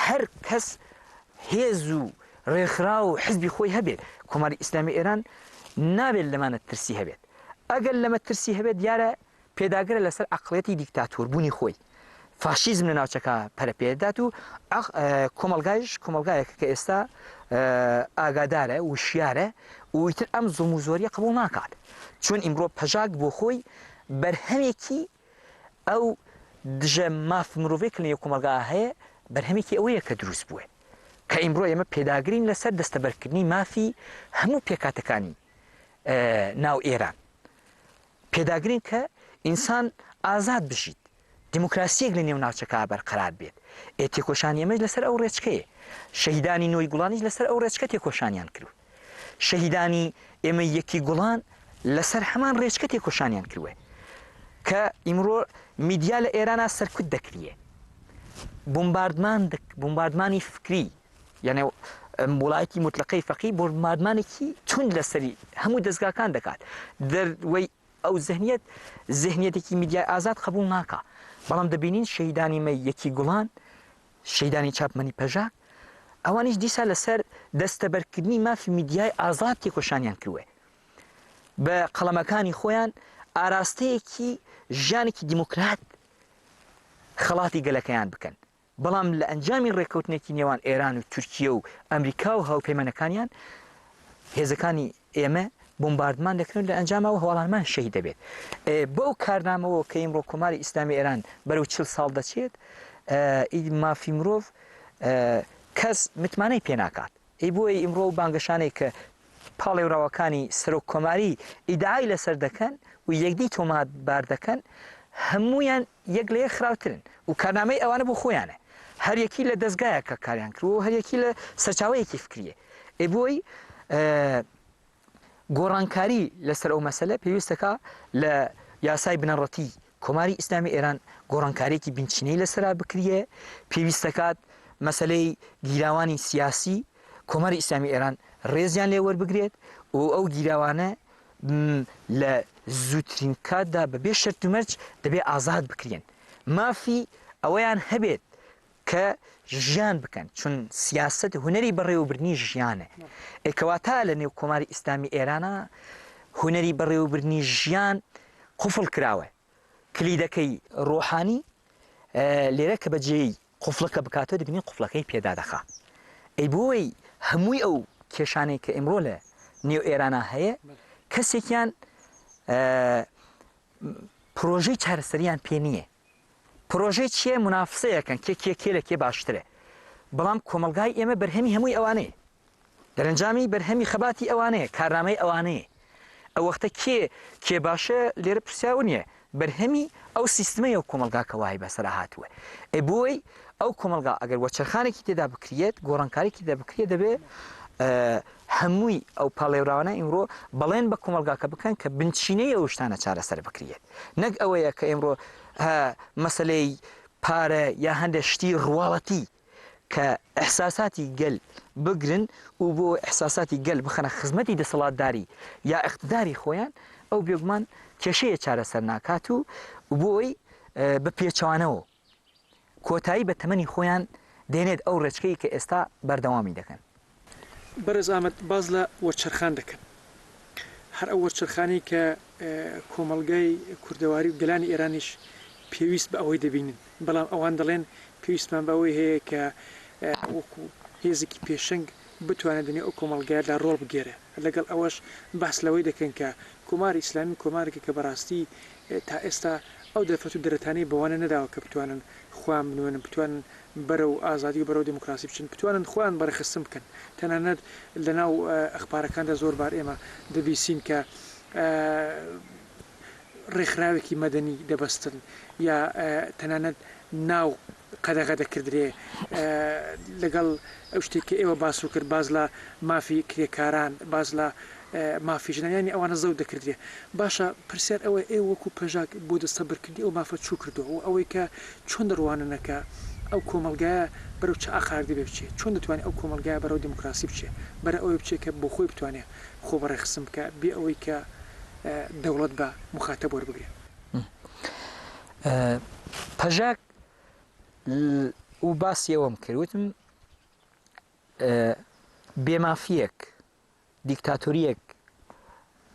هەر کەس هێز و ڕێکخراو و حزبی خۆی هەبێت. کۆماری ئیسلامی ئێران نابێت لەمانە ترسی هەبێت. ئەگەر لەمە ترسی هەبێت دیارە پێداگرە لەسەر عەقڵیەتی دیکتاتۆربوونی خۆی. فاشیزم لە ناوچەکە پەرە پێدەدات و کۆمەڵگایش کۆمەڵگایەکە کە ئێستا ئاگادارە، وشیارە و ئیتر ئەم زوڵم و زۆریە قبوڵ ناکات. چون ئیمڕۆ پەژاک بۆ خۆی بەرهەمێکی ئەو دژە ماف مرۆڤەی کە لەنێو کۆمەڵگا هەیە بەرهەمێکی ئەوەیە کە دروست بووە کە ئیمڕۆ ئێمە پێداگرین لەسەر دەستەبەرکردنی مافی هەموو پێکهاتەکانی ناو ئێران پێداگرین کە ئینسان ئازاد بژیت دیموکراسیەک لە نێو ناوچەکە بەرقەرار بێت ئێ تێکۆشانی ئێمەش لەسەر ئەو ڕێچکەیە شەهیدانی نۆی گوڵانیش لەسەر ئەو ڕێچکە تێکۆشانیان کرد شەهیدانی ئێمەی یەکی گوڵان لەسەر هەمان ڕێچکە تێکۆشانیان کردوە کە ئیمڕۆ میدیا لە ئێرانا سەرکوت دەکریێ بومباردمان بومباردمانی فکری یعنی وڵایەتی مطلقەی فەقی بۆمباردمانێکی توند لەسەری هەموو دەستگاکان دەکات دەروەی ئەو زهنیەت زهنیەتێکی میدیای ئازاد قبول ناکا بەڵام دەبینین شەهیدانی مەی یەکی گوڵان شەهیدانی چاپمەنی پەژاک ئەوانیش دیسا لەسەر دەستەبەرکردنی مافی میدیای ئازاد تێکۆشانیان کردوە بە قەڵەمەکانی خۆیان ئاراستەیەکی ژیانێکی دیموکرات خەڵاتی گەلەکەیان بکەن بەڵام لە ئەنجامی ڕێککەوتنێکی نێوان ئێران و تورکیە و ئەمریکا و هاوپەیمانەکانیان هێزەکانی ئێمە بۆمباردمان دەکرێن لە ئەنجاما و هەواڵانمان شەهید دەبێت. بەو کارنامەوە کە ئیمڕۆ کۆماری ئیسلامی ئێران بەرەو 40 ساڵ دەچێت ئید مافی مرۆڤ کەس متمانەی پێ ناکات. ئەی بۆیە ئیمڕۆ ئەو بانگەشانەی کە پاڵێوراوەکانی سەرۆک کۆماری ئیدعای لەسەر دەکەن و یەکدی تۆمەتبار دەکەن هەموویان یەک لە یەک خراوترن و کارنامەی ئەوانە بۆ خۆیانە هەر یەکی لە دەزگایەکە کاریان کردووە و هەر یەکی لە سەرچاوەیەکی فکریە ئێ بۆی گۆڕانکاری لەسەر ئەو مەسەلە پێویستەکە لە یاسای بنەڕەتی کۆماری ئیسلامی ئێران گۆڕانکاریەکی بنچینەی لەسەرا بکریە پێویستەکات مەسلەی گیراوانی سیاسی کۆماری ئیسلامی ئێران ڕێزیان لێ وەربگرێت و ئەو گیراوانە لە زووترین کاتدا بە بێ شەرت و مەرج دەبێ ئازاد بکرێن مافی ئەوەیان هەبێت کە ژیان بکەن چون سیاسەت هونەری بەڕێوەبردنی ژیانە ئێ کەواتە لە نێو کۆماری ئیسلامی ئێرانە هونەری بەڕێوەبردنی ژیان قفڵ کراوە کلیدەکەی ڕۆحانی لێرە کە بەجێی قفڵەکە بکاتەوە دەبینین قفڵەکەی پێدا دەخا ئەی بۆی هەمووی ئەو کێشانەی کە ئیمڕۆ لە نێو ئێرانە هەیە کەسێکیان پرۆژەی چارەسەریان پێ نییە پرۆژەی چیە منافسەیەکەن کێ کێ کێ لە کێ باشترە بەڵام کۆمەڵگای ئێمە بەرهەمی هەمووی ئەوانەیە دەرەنجامی بەرهەمی خەباتی ئەوانەیە، کارنامەی ئەوانەیە. ئەو وەختە کێ کێ باشە لێرە پرسیار نییە، بەرهەمی ئەو سیستمەیە و کۆمەڵگا کە وای بەسەرا هاتووە. ئێ بۆی ئەو کۆمەڵگا ئەگەر وەچەرخانێکی تێدا بکریەت، گۆڕانکاریی تێدا بکریەت دەبێ هەمووی ئەو پاڵێوراوانە ئیمڕۆ بەڵێن بە کۆمەڵگاکە بکەن کە بنچینەی ئەو شتانە چارەسەر بکریەت. نەک ئەوەیە کە ئیمڕۆ مەسەلەی پارە یا هەندێک شتی ڕواڵەتی کە ئیحساساتی گەل بگرن و بۆ ئیحساساتی گەل بخەنە خزمەتی دەسەڵاتداری یا ئیقتداری خۆیان، ئەو بێگومان کێشەیە چارەسەر ناکات و بۆی بە پێچەوانەوە کۆتایی بە تەمەنی خۆیان دێنێت ئەو ڕێچکەی کە ئێستا بەردەوامی دەکەن. بەڕێز ئامەد باس لە وەرچەرخان دەکەن، هەر ئەو وەرچەرخانەی کە کۆمەڵگای کوردەواری و گەلانی ئێرانیش پێویست بە ئەوەی دەبینن، بەڵام ئەوان دەڵێن پێویستمان بە ئەوەی هەیە کە وەکو هێزێکی پێشەنگ بتوانێت لەنێو ئەو کۆمەڵگایەدا ڕۆڵ بگێرێ. لەگەڵ ئەوەش باس لەوەی دەکەن کە کۆماری ئیسلامی کۆمارێکە کە بەڕاستی تا ئێستا ئەو دەرفەت و دەرەتانەی بەوانە نەداوە کە بتوانن خۆیان بنوێنن، بتوانن بەرەو ئازادی و بەرەو دێموکراسی بچن، بتوانن خۆیان بەڕێکخستن بکەن. تەنانەت لەناو ئەخبارەکاندا زۆر بار ئێمە دەبیسین کە ڕێکخراوێکی مەدەنی دەبەستن یا تەنانەت ناو قەدەغە دەکردرێ لەگەڵ ئەو شتێک کە ئێوە باسو کرد باس لە مافی کرێکاران باس لە مافی ژنان یانی ئەوانە زەوت دەکردرێ باشە پرسیار ئەوەیە ئێوە وەکو پەژاک بۆ دەستەبەرکردنی ئەو مافە چوو کردووە و ئەوەی کە چۆن دەڕواننە کە ئەو کۆمەڵگایە بەرەو چ ئاقارێک دەبێ بچێ چۆن دەتوانێ ئەو کۆمەڵگایە بەرەو دێموکراسی بچێ بەرە ئەوەی بچێ کە بۆ خۆی بتوانێ خۆ بەڕێخستن بکا بێ ئەوەی کە دەوڵەت بە موخاتەب وەربگرێ. پەژاک و باسی ئەوەم کرد وتم. بێمافییەک، دیکتاتۆرییەک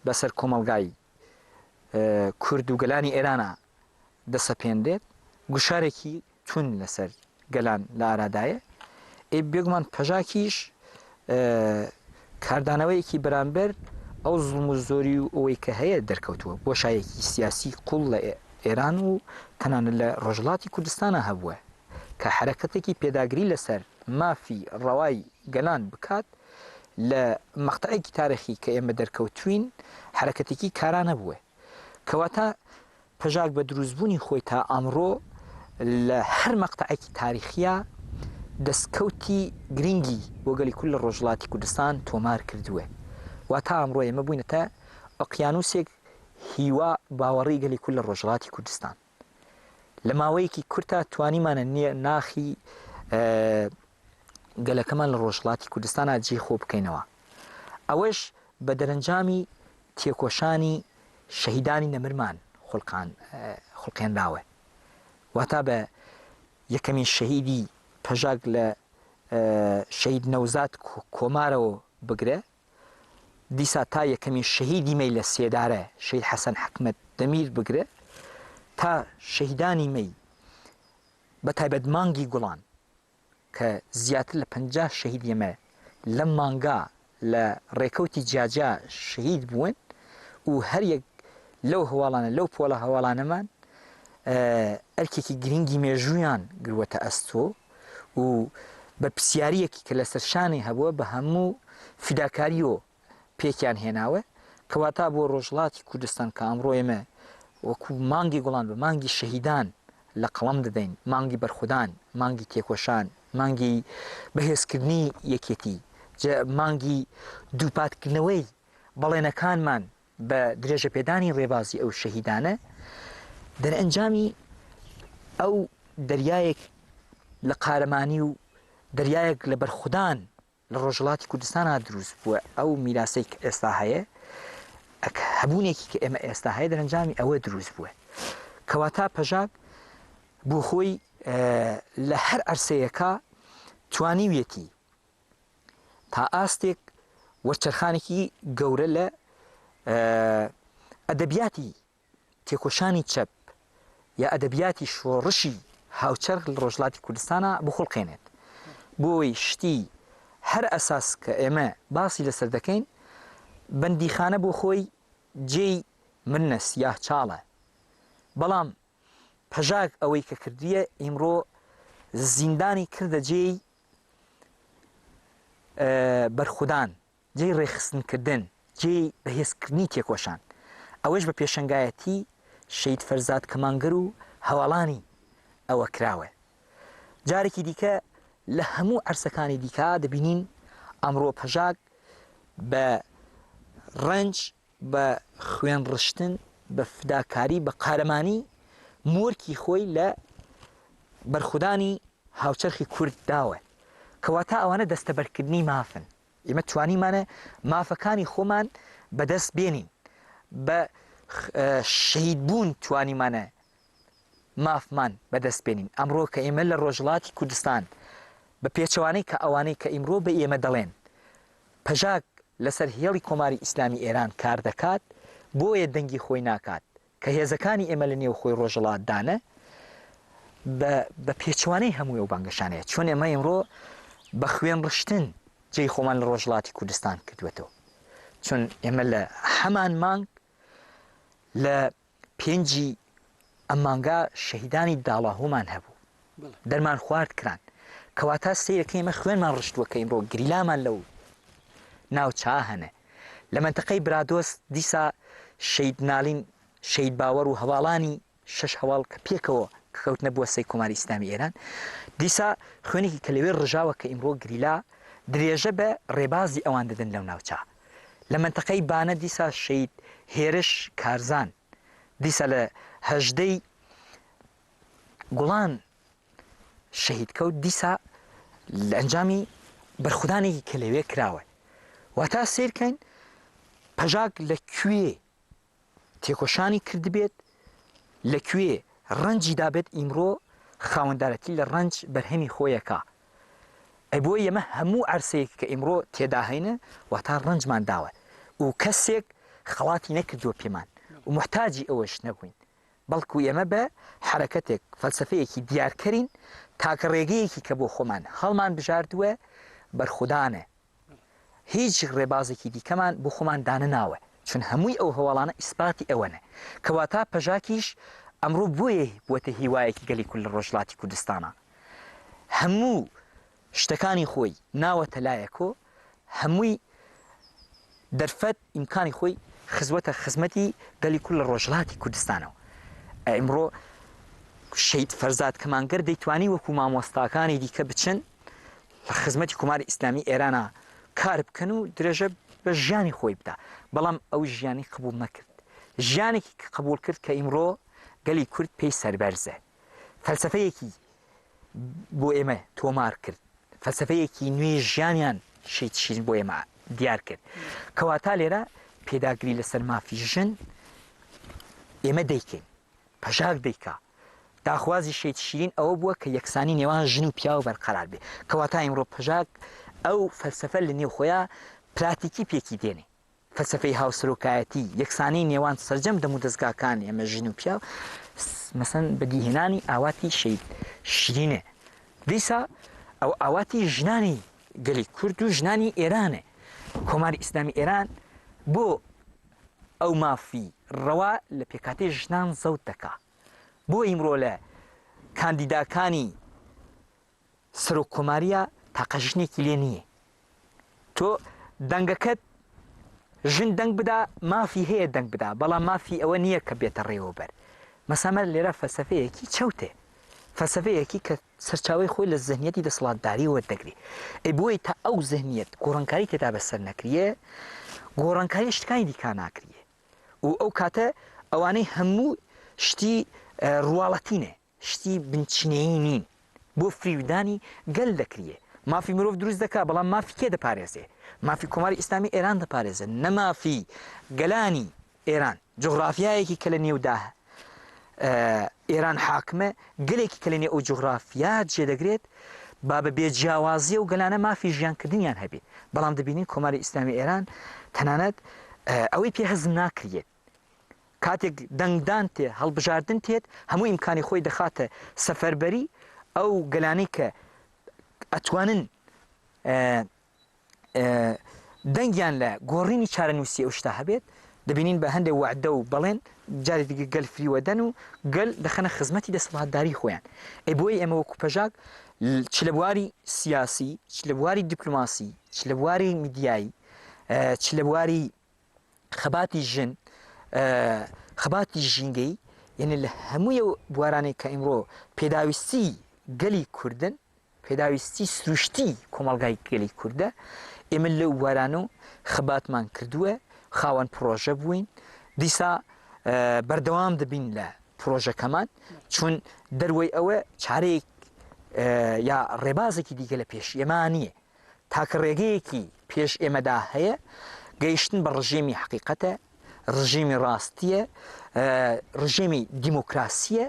بەسەر کۆمەڵگای کورد و گەلانی ئێرانا دەسەپێنرێت، گوشارێکی توند لەسەر گەلان لە ئارادایە، ئێ بێگومان پەژاکیش کاردانەوەیەکی بەرامبەر ئەو زوڵم و زۆری و ئەوەی کە هەیە دەرکەوتووە، بۆشایەکی سیاسی قوڵ لە ئێران و تەنانەت لە ڕۆژهەڵاتی کوردستانا هەبووە کە حەرەکەتێکی پێداگری لەسەر مافی ڕەوای گەلان بکات لە مەقتەعێکی تاریخی کە ئێمە دەرکەوتوین حەرەکەتێکی کارا نەبووە کەواتە پەژاک بە دروستبوونی خۆی تا ئەمڕۆ لە هەر مەقتەعێکی تاریخیا دەستکەوتی گرنگی بۆ گەلی کورد لە ڕۆژهەڵاتی کوردستان تۆمار کردووە واتا ئەمڕۆ ئێمە بووینەتە ئۆقیانوسێک هیوا باوەڕی گەلی کورد لە ڕۆژهەڵاتی کوردستان لە ماوەیەکی کورتا توانیمانە ناخی گەلەکەمان لە ڕۆژهەڵاتی کوردستانا جێی خۆ بکەینەوە ئەوەش بە دەرەنجامی تێکۆشانی شەهیدانی نەمرمان خولقان خوڵقێنراوە واتا بە یەکەمین شەهیدی پەژاک لە شەهید نەوزاد کۆمارەوە بگرە دیسا تا یەکەمین شەهیدی مەی لە سێدارە شەهید حەسەن حکمەت دەمیر بگرە تا شەهیدانی مەی بە تایبەت مانگی گوڵان کە زیاتر لە 50 شەهید ئێمە لەم مانگا لە ڕێکەوتی جیاجیا شەهید بوون و هەر یەک لەو هەواڵانە لەو پۆڵە هەواڵانەمان ئەرکێکی گرنگی مێژوویان گروەتە ئەستۆ و بەرپرسیارییەکی کە لەسەر شانی هەبووە بە هەموو فیداکارییەوە پێکیان هێناوە، کەواتە بۆ ڕۆژهەڵاتی کوردستان کە ئەمڕۆ ئێمە وەکوو مانگی گوڵان بە مانگی شەهیدان لە قەڵەم دەدەین، مانگی بەرخودان، مانگی تێکۆشان، مانگی بەهێزکردنی یەکێتی، مانگی دووپاتکردنەوەی بەڵێنەکانمان بە درێژەپێدانی ڕێبازی ئەو شەهیدانە، دەرئەنجامی ئەو دەریایەک لە قارەمانی و دەریایەک لە بەرخودان لە ڕۆژهەڵاتی کوردستانا دروست بووە، ئەو میراسەی کە ئێستا هەیە، هەبوونێکی کە ئێمە ئێستا هەیە دەرەنجامی ئەوە دروست بووە. کەواتە پەژاک بۆ خۆی لە هەر عەرسەیەکا توانیویەتی تا ئاستێک وەرچەرخانێکی گەورە لە ئەدەبیاتی تێکۆشانی چەپ یا ئەدەبیاتی شۆڕشی هاوچەرخ لە ڕۆژهەڵاتی کوردستانا بخوڵقێنێت. بۆ ئەوەی شتی هەر ئەساس کە ئێمە باسی لەسەر دەکەین، بەندیخانە بۆ خۆی جێی منە، سیاه چاڵە. بەڵام پەژاک ئەوەی کە کردویە ئیمڕۆ زیندانی کردە جێی بەرخودان، جێی ڕێکخستنکردن، جێی بەهێزکردنی تێکۆشان، ئەوەش بە پێشەنگایەتی شەهید فەرزاد کەمانگەر و هەواڵانی ئەوە کراوە. جارێکی دیکە لە هەموو عەرسەکانی دیکە دەبینین ئەمڕۆ پەژاک بە ڕەنج، بە خوێن ڕشتن، بە فداکاری، بە قارەمانی مۆرکی خۆی لە بەرخودانی هاوچەرخی کورد داوە. کەواتە ئەوانە دەستەبەرکردنی مافن. ئێمە توانیمانە مافەکانی خۆمان بەدەست بێنین. بە شەهیدبوون توانیمانە مافمان بەدەست بێنین. ئەمڕۆ کە ئێمە لە ڕۆژهەڵاتی کوردستان بە پێچەوانەی کە ئەوانەی کە ئیمڕۆ بە ئێمە دەڵێن پەژاک لەسەر هێڵی کۆماری ئیسلامی ئێران کار دەکات بۆیە دەنگی خۆی ناکات کە هێزەکانی ئێمە لە نێوخۆی ڕۆژهەڵاتدانە بە بە پێچەوانەی هەموو ئەو بانگەشانەیە چۆن ئێمە ئیمڕۆ بە خوێن ڕشتن جێی خۆمان لە ڕۆژهەڵاتی کوردستان کردووەتەوە چون ئێمە لە هەمان مانگ لە پێنجی ئەم مانگە شەهیدانی داڵاهۆمان هەبوو دەرمان خوارد کران کەواتە سەیرەکە ئێمە خوێنمان ڕشتووە کە ئیمڕۆ گریلامان لەو ناوچە هەنە لە مەنتەقەی برادۆست دیسا شەهید نالین شەهید باوەڕ و هەواڵانی شەش هەواڵ کە پێکەوە کەوتنە بۆسەی کۆماری ئیسلامی ئێران دیسا خوێنێکی کە لەوێ ڕژاوە کە ئیمڕۆ گریلا درێژە بە ڕێبازی ئەوان دەدەن لەو ناوچە لە مەنتەقەی بانە دیسا شەهید هێرش کارزان دیسا لە هەژدەی گوڵان شەهید کەوت دیسا لە ئەنجامی بەرخودانێکی کە لەوێ کراوە واتا سیرکەین پەژاک لە کوێ تێکۆشانی کردبێت لە کوێ ڕەنجی دابێت ئیمڕۆ خاوەندارەتی لە ڕەنج بەرهەمی خۆیەکە. ئەی بۆ ئێمە هەموو عەرسەیەک کە ئیمڕۆ تێدا هەینە واتا ڕەنجمان داوە و کەسێک خەڵاتی نەکردووە پێمان و موحتاجی ئەوەش نەبووین بەڵکو ئێمە بە حەرەکەتێک، فەلسەفەیەکی دیارکەرین، تاکە ڕێگەیەکی کە بۆ خۆمان هەڵمان بژاردووە بەرخودانە، هیچ ڕێبازێکی دیکەمان بۆ خۆمان دانەناوە، چون هەمووی ئەو هەواڵانە ئیسپاتی ئەوەنە. کەواتە پەژاکیش ئەمڕۆ بۆیە بووەتە هیوایەکی گەلی کورد لە ڕۆژهەڵاتی کوردستانا. هەموو شتەکانی خۆی ناوەتە لایەکۆ، هەمووی دەرفەت ئیمکانی خۆی خزوەتە خزمەتی گەلی کورد لە ڕۆژهەڵاتی کوردستانەوە. ئیمڕۆ شەهید فەرزاد کەمانگەر دەیتوانی وەکوو مامۆستاکانی دیکە بچن لە خزمەتی کۆماری ئیسلامی ئێرانا کار بکەن و درێژە بە ژیانی خۆی بدا، بەڵام ئەو ژیانی قبوڵ نەکرد. ژیانێکی قبوڵ کرد کە ئیمڕۆ گەلی کورد پێی سەربەرزە. فەلسەفەیەکی بۆ ئێمە تۆمار کرد، فەلسەفەیەکی نوێی ژیانیان شەهید شیرین بۆ ئێمە دیار کرد. کەواتە لێرە پێداگری لەسەر مافی ژن ئێمە دەیکەین، پەژاک دەیکا. داخوازی شەهید شیرین ئەوە بووە کە یەکسانی نێوان ژن و پیاو بەرقەرار بێ. کەواتە ئیمڕۆ پەژاک ئەو فەلسەفە لە نێو خۆیا پراتیکی پێکی دێنێ. فەلسەفەی هاوسەرۆکایەتی، یەکسانی نێوان سەرجەم دەمودەزگاکان ئێمە ژن و پیاو، مەسەن بەدیهێنانی ئاواتی شەهید شیرینە. دیسا ئەو ئاواتی ژنانی گەلی کورد و ژنانی ئێرانە. کۆماری ئیسلامی ئێران بۆ ئەو مافی ڕەوا لە پێکهاتەی ژنان زەوت دەکا. بۆ ئیمڕۆ لە کاندیداکانی سەرۆک کۆماریە تاقە ژنێکی لێ نییە. تۆ دەنگەکەت ژن دەنگ بدا مافی هەیە دەنگ بدا بەڵام مافی ئەوە نییە کە بێتە ڕێوەبەر. مەسامە لێرە فەلسەفەیەکی چەوتێ. فەلسەفەیەکی کە سەرچاوەی خۆی لە زهنیەتی دەسەڵاتداری وەردەگرێ. ئەی بۆیە تا ئەو زهنیەت گۆڕانکاری تێدا بەسەر نەکریێ، گۆڕانکاری شتەکانی دیکە ناکریێ. و ئەو کاتە ئەوانەی هەموو شتی ڕواڵەتینە، شتی بنچینەیی نین، بۆ فریودانی گەل دەکریێ. مافی مرۆڤ دروست دەکا، بەڵام مافی کێ دەپارێزێ؟ مافی کۆماری ئیسلامی ئێران دەپارێزێ، نە مافی گەلانی ئێران. جوغرافیایەکی کە لە نێودا ئێران حاکمە، گەلێکی کە لە نێو ئەو جوغرافیا جێ دەگرێت، با بە بێ جیاوازی ئەو گەلانە مافی ژیانکردنیان هەبێ. بەڵام دەبینین کۆماری ئیسلامی ئێران تەنانەت ئەوەی پێ هەزم ناکریێت. کاتێک دەنگدان تێ، هەڵبژاردن تێت، هەموو ئیمکانی خۆی دەخاتە سەفەربەری ئەو گەلانەی کە ئەتوانن دەنگیان لە گۆڕینی چارەنووسی ئەو شتە هەبێت، دەبینین بە هەندێک وەعدە و بەڵێن جارێ دیکە گەل فریوەدەن و گەل دەخەنە خزمەتی دەسەڵاتداری خۆیان. ئەی بۆیە ئێمە وەکو پەژاک چ لە بواری سیاسی، چ لە بواری دیپلۆماسی، چ لە بواری میدیایی، چ لە بواری خەباتی ژن، خەباتی ژینگەیی، یعنی لە هەمووی ئەو بوارانەی کە ئیمڕۆ پێداویستی گەلی کوردن، پێداویستی سروشتی کۆمەڵگای گەلی کوردە، ئێمە لەو بوارانە و خەباتمان کردووە، خاوەن پڕۆژە بووین، دیسا بەردەوام دەبین لە پڕۆژەکەمان، چون دەروەی ئەوە چارەیەک یا ڕێبازێکی دیکە لە پێش ئێمە نییە. تاکە ڕێگەیەکی پێش ئێمەدا هەیە گەیشتن بە ڕژێمی حەقیقەتە، ڕژێمی ڕاستییە، ڕژێمی دیموکراسییە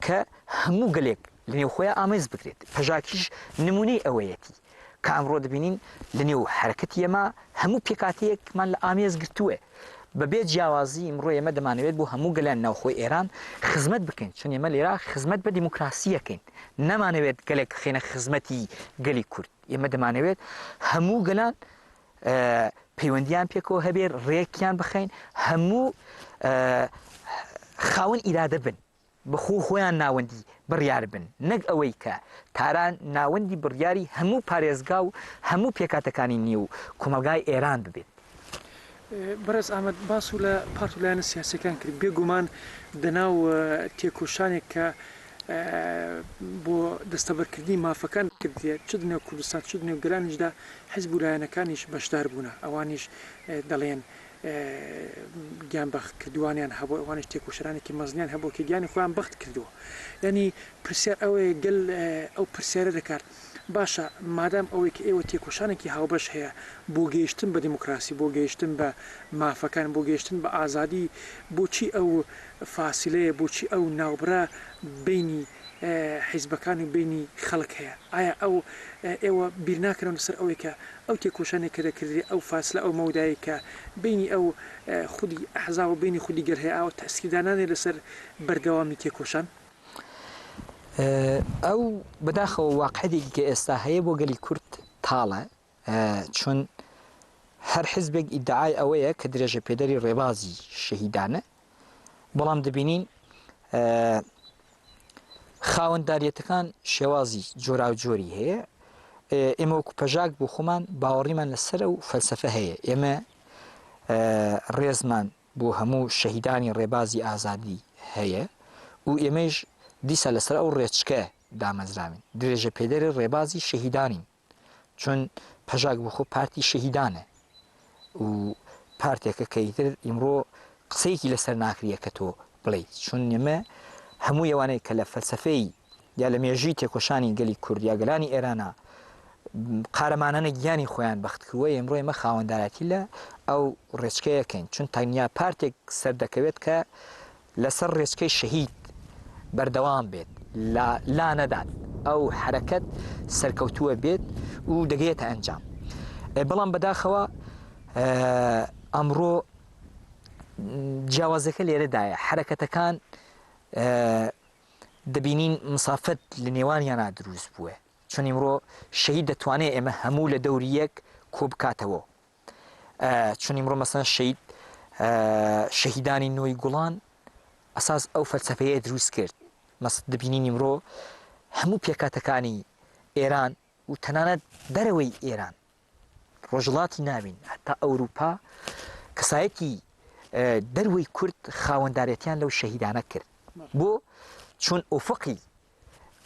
کە هەموو گەلێک لە نێو خۆیا ئامێز بگرێت. پەژاکیش نموونەی ئەوەیەتی کە ئەمڕۆ دەبینین لە نێو حەرەکەتی ئێمە هەموو پێکهاتەیەکمان لە ئامێز گرتووە. بە بێ جیاوازی ئیمڕۆ ئێمە دەمانەوێت بۆ هەموو گەلان ناوخۆی ئێران خزمەت بکەین، چون ئێمە لێرە خزمەت بە دیموکراسی ئەکەین، نامانەوێت گەلێک بخەینە خزمەتی گەلی کورد، ئێمە دەمانەوێت هەموو گەلان پەیوەندیان پێکەوە هەبێت، ڕێکیان بخەین، هەموو خاوەن ئیرادە بن. بە خۆ خۆیان ناوەندی بڕیار بن، نەک ئەوەی کە تاران ناوەندی بڕیاری هەموو پارێزگا و هەموو پێکهاتەکانی نێو کۆمەڵگای ئێران ببێت. بەڕێز ئامەد باس و لە پارت و لایەنە سیاسیەکان کرد، بێ گومان دەناو تێکۆشانێک کە بۆ دەستەبەرکردنی مافەکان کردیە چ دنێو کوردستان چ دنێو گەلانیشدا حیزب و لایەنەکانیش بەشدار بوونە ئەوانیش دەڵێن گیان بەخت کردووانیان هەبوو، ئەوانیش تێکۆشەرانێکی مەزنیان هەبوو کە گیانی خۆیان بەخت کردووە. یانی پرسیار ئەوەیە گەل ئەو پرسیارە دەکات باشە مادام ئەوەی کە ئێوە تێکۆشانێکی هاوبەش هەیە بۆ گەیشتن بە دیموکراسی، بۆ گەیشتن بە مافەکان، بۆ گەیشتن بە ئازادی، بۆچی ئەو فاسیلەیە، بۆچی ئەو ناوبڕە بەینی. حیزبەکان و بەینی خەڵک هەیە ئایا ئەو ئێوە بیر ناکەنەوە لەسەر ئەوەی کە ئەو تێکۆشانەی کە دەکردرێ ئەو فاسلە ئەو مەودایەی کە بەینی ئەو خودی ئەحزاب و بەینی خودی گەل هەیە ئاوە تەئسیر دانانێ لەسەر بەردەوامی تێکۆشان؟ ئەو بەداخەوە واقعێکی کە ئێستا هەیە بۆ گەلی کورد تاڵە چون هەر حزبێک ئیدعای ئەوەیە کە درێژە پێدەری ڕێبازی شەهیدانە بەڵام دەبینین خاوەنداریەتەکان شێوازی جۆراوجۆری هەیە ئێمە وەکو پەژاک بۆ خۆمان باوەڕیمان لەسەر و فەلسفە هەیە ئێمە ڕێزمان بۆ هەموو شەهیدانی ڕێبازی ئازادی هەیە و ئێمەیش دیسا لەسەر ئەو ڕێچکە دامەزراوین، درێژەپێدەری ڕێبازی شەهیدانین، چون پەژاک بۆ خۆ پارتی شەهیدانە و پارتێکە کە ئیتر ئیمڕۆ قسەیەکی لەسەر ناکریە کە تۆ بڵێیت، چون ئێمە هەموو ئەوانەی کە لە فەلسەفەی یا لە مێژووی تێکۆشانی گەلی کورد یا گەلانی ئێرانە قارەمانانە گیانی خۆیان بەخت کردووە ئێمڕۆ ئێمە خاوەندارەتی لە ئەو ڕێچکەیەکەین چون تەنیا پارتێک سەردەکەوێت کە لەسەر ڕێچکەی شەهید بەردەوام بێت لا لا نەدات ئەو حرەکەت سەرکەوتووە بێت و دەگەیەتە ئەنجام بەڵام بەداخەوە ئەمڕۆ جیاوازەکە لێرەدایە حرەکەتەکان دەبینین مسافەت لە نێوانیانا دروست بووە چون ئیمڕۆ شەهید دەتوانێت ئێمە هەموو لە دەوری یەک کۆ بکاتەوە چون ئیمڕۆ مەسەن شەهید شەهیدانی نۆی گوڵان ئەساس ئەو فەلسەفەیە دروست کرد مەس دەبینین ئیمڕۆ هەموو پێکاتەکانی ئێران و تەنانەت دەرەوەی ئێران ڕۆژهەڵاتی ناوین هەتا ئەوروپا کەسایەتی دەروەی کورد خاوەندارێتیان لەو شەهیدانە کرد بۆ چون ئوفقی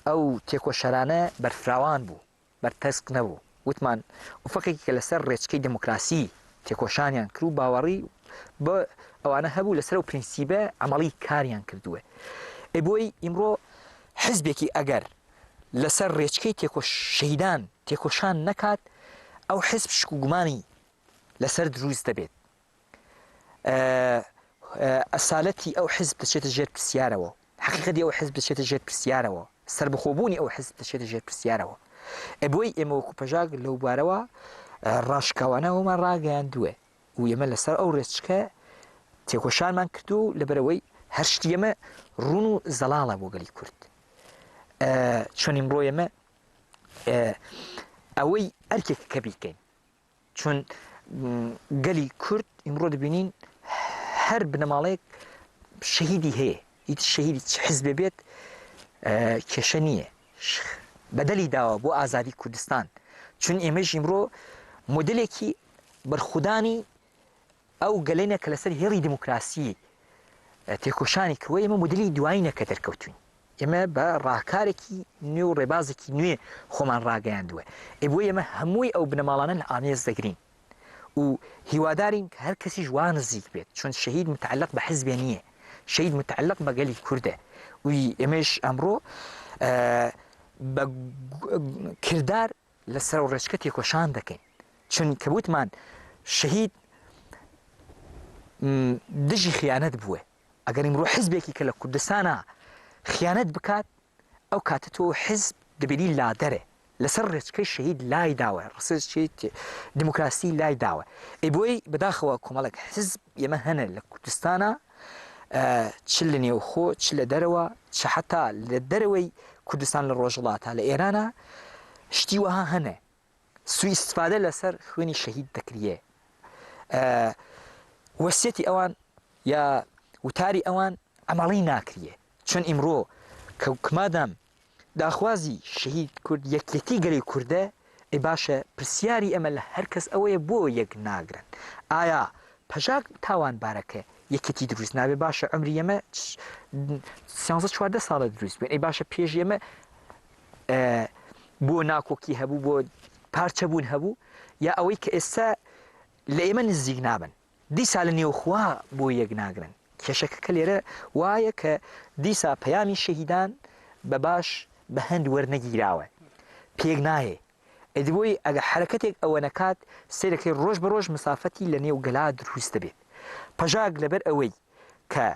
ئەو تێکۆشەرانە بەرفراوان بوو بەرتەسک نەبوو وتمان ئوفقێکی کە لەسەر ڕێچکەی دموکراسی تێکۆشانیان کرد و باوەڕی بە ئەوانە هەبوو لەسەر و پرینسیبە عملی کاریان کردووە ئەی بۆی ئیمڕۆ حزبێکی ئەگەر لەسەر ڕێچکەی تێکۆش شەهیدان تێکۆشان نەکات ئەو حزب شک و گومانی لەسەر دروست دەبێت ئەسالەتی ئەو حزب دەچێتە ژێر پرسیارەوە حقیقەتی ئەو حزب دەچێتە ژێر پرسیارەوە سربەخۆبوونی ئەو حزب دەچێتە ژێر پرسیارەوە بۆی ئێمە وەکو پەژاک لەو بارەوە ڕاشکاوانەوەمان ڕاگەیاندووە و ئێمە لەسەر ئەو ڕێچکە تێکۆشانمان کردو و لەبەرەوەی هەر شتی ئێمە ڕوون و زەڵاڵە بۆ گەلی کورد چۆن ئیمڕۆ ئێمە ئەوەی ئەرکێک کە بیکەین چون گەلی کورد ئیمڕۆ دەبینین هەر بنەماڵەیەک شەهیدی هەیە هیچ شەهیدی چ حزبێ بێت کێشە نییە بەدەلی داوە بۆ ئازادی کوردستان چون ئێمەش ئیمڕۆ مۆدلێکی بەرخودانی ئەو گەلەینە کە لەسەر هێڵی دیموکراسی تێکۆشانی کردووە، ئێمە مۆدێلی دوایینە کە دەرکەوتوین. ئێمە بە ڕاکارێکی نوێ و ڕێبازێکی نوێ خۆمان ڕاگەیاندووە. ئێ بۆ ئێمە هەمووی ئەو بنەماڵانە لە ئامێز دەگرین و هیوادارین کە هەر کەسیش وا نزیک بێت، چون شەهید متعلق بە حزبێ نییە، شەهید متعلق بە گەلی کوردە و ئێمەش ئەمڕۆ بە کردار لەسەر ئەو ڕێچکە تێکۆشان دەکەین چون کە وتمان شەهید دژی خیانەت بووە ئەگەر ئیمڕۆ حزبێکی کە لە کوردستانە خیانەت بکات ئەو کاتە تۆ حزب دەبینی لادەرێ لەسەر ڕێچکەی شەهید لای داوە ڕسێکی دیموکراسی لای داوە ئەی بۆی بەداخەوە کۆمەڵێک حزب ئێمە هەنە لە کوردستانە چ لە نێوخۆ چ لە دەرەوە چ حتا لە دەرەوەی کوردستان لە ڕۆژهەڵاتە لە ئێرانە شتی وەها هەنە سوئی ئیستفادە لەسەر خوێنی شەهید دەکریێ وەسیەتی ئەوان یا وتاری ئەوان عملی ناکریێ چون ئیمڕۆ کە مادام داخوازی شەهید کورد یەکیەتی گەلی کوردە ئەی باشە پرسیاری ئێمە لە هەر کەس ئەوەیە بۆ یەک ناگرن ئایا پەژاک تاوانبارە کە یەکێتی دروست نابێ باشە عمری ئێمە سیانزە 14 ساڵە دروست بێن ئەی باشە پێش ئێمە بۆ ناکۆکی هەبوو بۆ پارچە بوون هەبوو یا ئەوەی کە ئێستا لە ئێمە نزیک نابن دیسا لە نێوخوا بۆ یەک ناگرن کێشەکە کە لێرە وایە کە دیسا پەیامی شەهیدان بە باش بە هەند وەرنەگیراوە پێک نایێ ئەدی بۆی ئەگە حەرەکەتێک ئەوە نەکات سەیرەکەی ڕۆژ بە ڕۆژ مسافەتی لە نێو گەلا دروست دەبێت پەژاک لەبەر ئەوەی کە.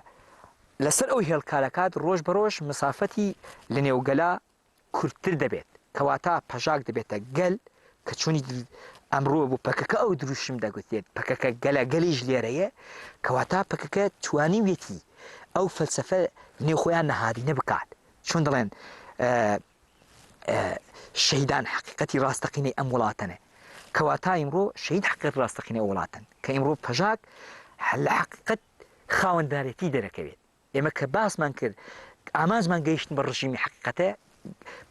لەسەر ئەو هێڵ کارەکات ڕۆژ بە ڕۆژ مسافەتی لە نێو گەلا کورتتر دەبێت کەواتە پەژاک دەبێتە گەل کە چۆنی ئەمڕۆ بۆ پەکەکە ئەو دروشم دەگوترێت پەکەکە گەلە گەلیش لێرەیە کەواتە پەکەکە توانیویەتی ئەو فەلسەفە نێو خۆیان نەهادینە بکات چۆن دەڵێن شەهیدان حەقیقەتی ڕاستەقینەی ئەم وڵاتەنە کەواتە ئیمڕۆ شەهید حەقیقەت ڕاستەقینەی ئەو وڵاتەن کە ئیمڕۆ پەژاک لە حەقیقەت خاوەندارێتی دەرەکەوێت ئێمە کە باسمان کرد ئامانجمان گەیشتن بە ڕژیمی حەقیقەتە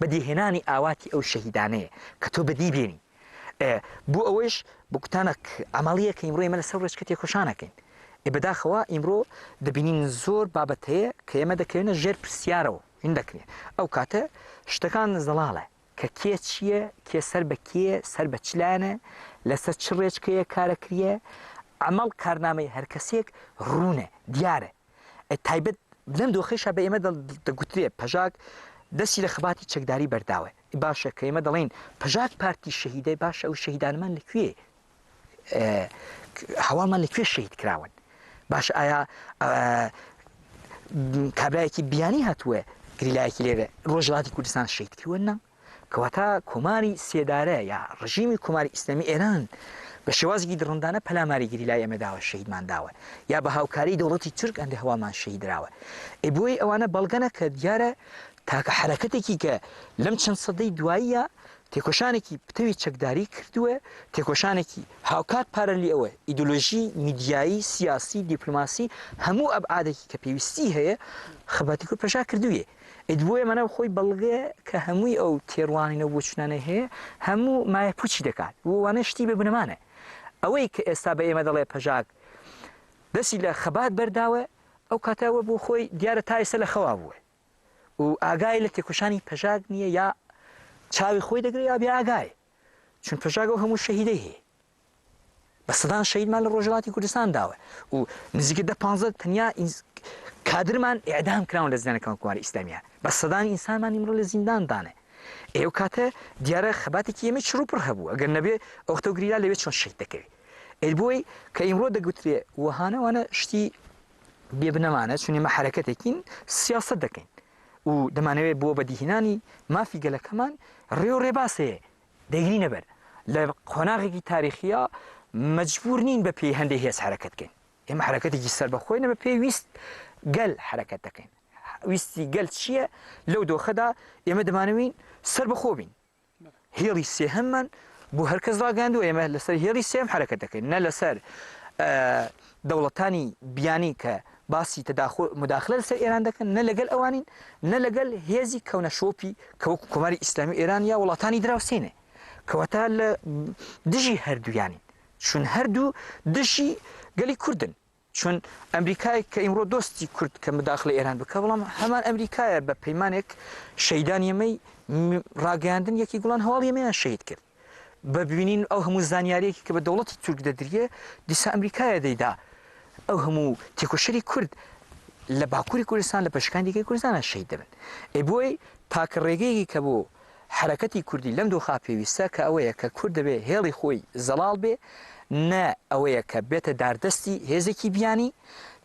بەدیهێنانی ئاواتی ئەو شەهیدانەیە کە تۆ بەدی بێنی بۆ ئەوەیش بکوتانە عملیە کە ئیمڕۆ ئێمە لەسەر ڕێچکە تێکۆشانەکەین ئێ بەداخەوە ئیمڕۆ دەبینین زۆر بابەت هەیە کە ئێمە دەکەوێنە ژێر پرسیارەوە هین دەکرێت ئەو کاتە شتەکان زەڵاڵە کە کێ چییە کێ سەر بە کێ سەر بە چ لایەنە لەسەر چ ڕێچکەیە کارەکریە عمل کارنامەی هەر کەسێک ڕوونە دیارە تایبەت لەم دۆخەیشا بە ئێمە دەگوترێ پەژاک دەستی لە خەباتی چەکداری بەرداوە باشە کە ئێمە دەڵێین پەژاک پارتی شەهیدە باشە ئەو شەهیدانمان لە کوێ هەواڵمان لە کوێ شەهید کراون باش ئایا کابرایەکی بیانی هاتووە گریلایەکی لێرە ڕۆژهەڵاتی کوردستان شەهید کردووە نا کەواتە کۆماری سێدارە یا ڕژیمی کۆماری ئیسلامی ئێران بە شێوازێکی دڕندانە پەلاماری گریلای ئێمە داوە شەهیدمان داوە یا بە هاوکاری دەوڵەتی تورک ئەندێ هەواڵمان شەهید دراوە ئێ بۆیە ئەوانە بەڵگەنە کە دیارە تاکە حەرەکەتێکی کە لەم چەند سەدەی دواییە تێکۆشانێکی پتەوی چەکداری کردووە تێکۆشانێکی هاوکات پارەلی ئەوە ئیدۆلۆژی میدیایی سیاسی دیپلۆماسی هەموو ئەبعادێکی کە پێویستی هەیە خەباتی کورد پەژا کردوویە ئید بۆیە مەنە خۆی بەڵگەیە کە هەمووی ئەو تێڕوانینە و بۆچونانەی هەیە هەموو مایە پوچی دەکات و وانە شتی بێ بنەمانە ئەوەی کە ئێستا بە ئێمە دەڵێ پەژاک دەستی لە خەبات بەرداوە ئەو کاتە ئەوە بۆ خۆی دیارە تا ئێستا لە خەوا بووە و ئاگای لە تێکۆشانی پەژاک نییە یا چاوی خۆی دەگرێت یا بێ ئاگایە چون پەژاک ئەو هەموو شەهیدەی هەیە بە سەدان شەهیدمان لە ڕۆژهەڵاتی کوردستان داوە و نزیکە دە پانزە تەنیا کادرمان ئێعدام کراون لە زیندانەکان کۆماری ئیسلامیە بە سەدان ئینسانمان ئیمڕۆ لە زیندان دانێ ئێ ئەو کاتە دیارە خەباتێکی ئێمەی چڕ و پڕ هەبوو ئەگەر نەبێ ئەوختە و گریلا لەوێ چۆن شەهید دەکەوێ ئێ بۆی کە ئیمڕۆ دەگوترێ وەهانە وانە شتی بێ بنەمانە چون ئێمە حەرەکەتێکین سیاسەت دەکەین و دەمانەوێت بۆ بەدیهێنانی مافی گەلەکەمان ڕێ و ڕێباز هەیە دەیگرینە بەر. لە قۆناغێکی تاریخییا مەجبوور نین بە پێی هەندێ هێز حەرەکەت کەین. ئێمە حەرەکەتێکی سەربەخۆینە بە پێی ویست گەل حەرەکەت دەکەین. ویستی گەل چییە لەو دۆخەدا ئێمە دەمانەوین سەربەخۆ بین. هێڵی سێهەممان بۆ هەر کەس ڕاگەیاندووە ئێمە لەسەر هێڵی سێهەم حەرەکەت دەکەین نە لەسەر دەوڵەتانی بیانی کە باسی تەداخول مداخلە لەسەر ئێران دەکەن نە لەگەل ئەوانین نە لەگەل هێزی کەونە شۆپی کە وەکو کۆماری ئیسلامی ئێران یا وڵاتانی دراوسێنێ کەواتە لە دژی هەردوویانین چون هەردوو دژی گەلی کوردن چون ئەمریکای کە ئیمڕۆ دۆستی کورد کە مداخلە ئێران بکە بەڵام هەمان ئەمریکایە بە پەیمانێک شەیدان ئێمەی ڕاگەیاندن یەکی گوڵان هەواڵی ئێمەیان شەهید کرد بە بینین ئەو هەموو زانیاریەکی کە بە دەوڵەتی تورک دەدریێ دیسا ئەمریکایە دەیدا ئەو هەموو تێکۆشەری کورد لە باکووری کوردستان لە بەشەکانی دیکەی کوردستانە شەهید دەبن ئەی بۆی تاکە ڕێگەیەکی کە بۆ حەرەکەتی کوردی لەم دۆخا پێویستە کە ئەوەیە کە کورد دەبێ هێڵی خۆی زەڵاڵ بێ نە ئەوەیە کە بێتە داردەستی هێزێکی بیانی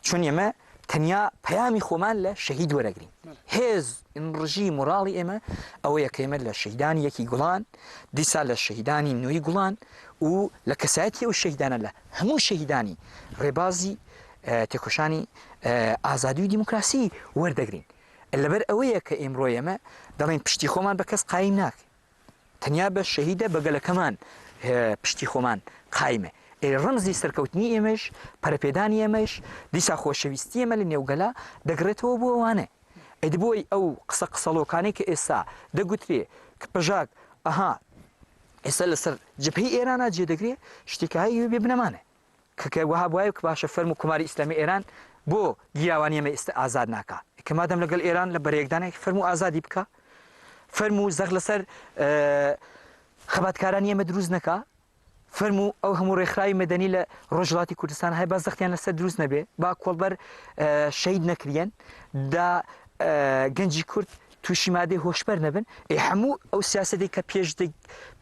چون ئێمە تەنیا پەیامی خۆمان لە شەهید وەرەگرین. هێز، ئینڕژی، موراڵی ئێمە ئەوەیە کە ئێمە لە شەهیدانی یەکی گوڵان، دیسان لە شەهیدانی نۆی گوڵان و لە کەسایەتی ئەو شەهیدانە لە هەموو شەهیدانی ڕێبازی تێکۆشانی ئازادی و دیموکراسی وەردەگرین. لەبەر ئەوەیە کە ئیمڕۆ ئێمە دەڵێین پشتی خۆمان بە کەس قایم ناکەین. تەنیا بە شەهیدە بە گەلەکەمان پشتی خۆمان قایمە. ئێ ڕەمزی سەرکەوتنی ئێمەش، پەرەپێدانی ئێمەش، دیسا خۆشەویستی ئێمە لە نێو گەلا دەگڕێتەوە بۆ ئەوانە. ئەی بۆی ئەو قسە قسەڵۆکانەی کە ئێستا دەگوترێ کە پەژاک ئەها ئێستا لەسەر جەبهەی ئێرانا جێ دەگرێ، شتێکە هەیە بێ بنەمانە. کە کە وەها بوایە کە باشە فەرموو کۆماری ئیسلامی ئێران بۆ گیراوانی ئێمە ئێستا ئازاد ناکا؟ کە مادام لەگەڵ ئێران لە بەرەیەکدانە فەرموو ئازادی بکا، فەرموو زەخت لەسەر خەباتکارانی ئێمە دروست نەکا، فەرموو ئەو هەموو ڕێکخراوی مەدەنی لە ڕۆژهەڵاتی کوردستان هەیە با زەختیان لەسەر دروست نەبێ، با کۆڵبەر شەهید نەکریەن، دا گەنجی کورد تووشی مادەی هۆشبەر نەبن، ئێ هەموو ئەو سیاسەتەی کە پێش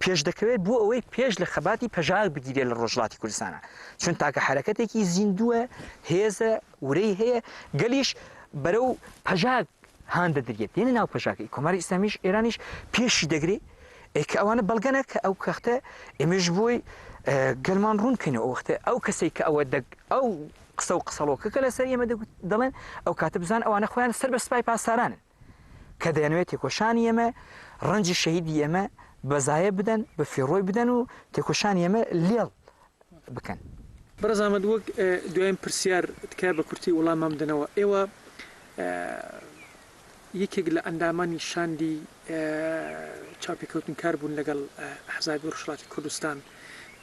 پێش دەکەوێت بۆ ئەوەی پێش لە خەباتی پەژاک بگیرێت لە ڕۆژهەڵاتی کوردستانە چون تاکە حەرەکەتێکی زیندووە هێزە ورەی هەیە گەلیش بەرەو پەژاک هان دەدریێت دێنە ناو پەژاک ئی کۆماری ئیسلامیش ئێرانیش پێشی دەگرێ ئێ کە ئەوانە بەڵگەنە کە ئەو کەختە ئێمەش بۆی گەلمان ڕوون کەینەوە ئەو وەختە ئەو کەسەی کە ئەوە دەگ ئەو قسە و قسەڵۆکە کە لەسەر ئێمە دەڵێن ئەو کاتە بزان ئەوانە خۆیان سەر بە سپای پاسدارانن کە دەیانەوێت تێکۆشانی ئێمە ڕەنجی شەهیدی ئێمە بەزایە بدەن بە فیڕۆی بدەن و تێکۆشانی ئێمە لێڵ بکەن. بەڕێز ئەحمەد وەک دوایین پرسیار تکایە بە کورتی وڵاممان بدەنەوە، ئێوە یەکێک لە ئەندامانی شاندی چاوپێکەوتنکار بوون لەگەڵ ئەحزابی ڕۆژهەڵاتی کوردستان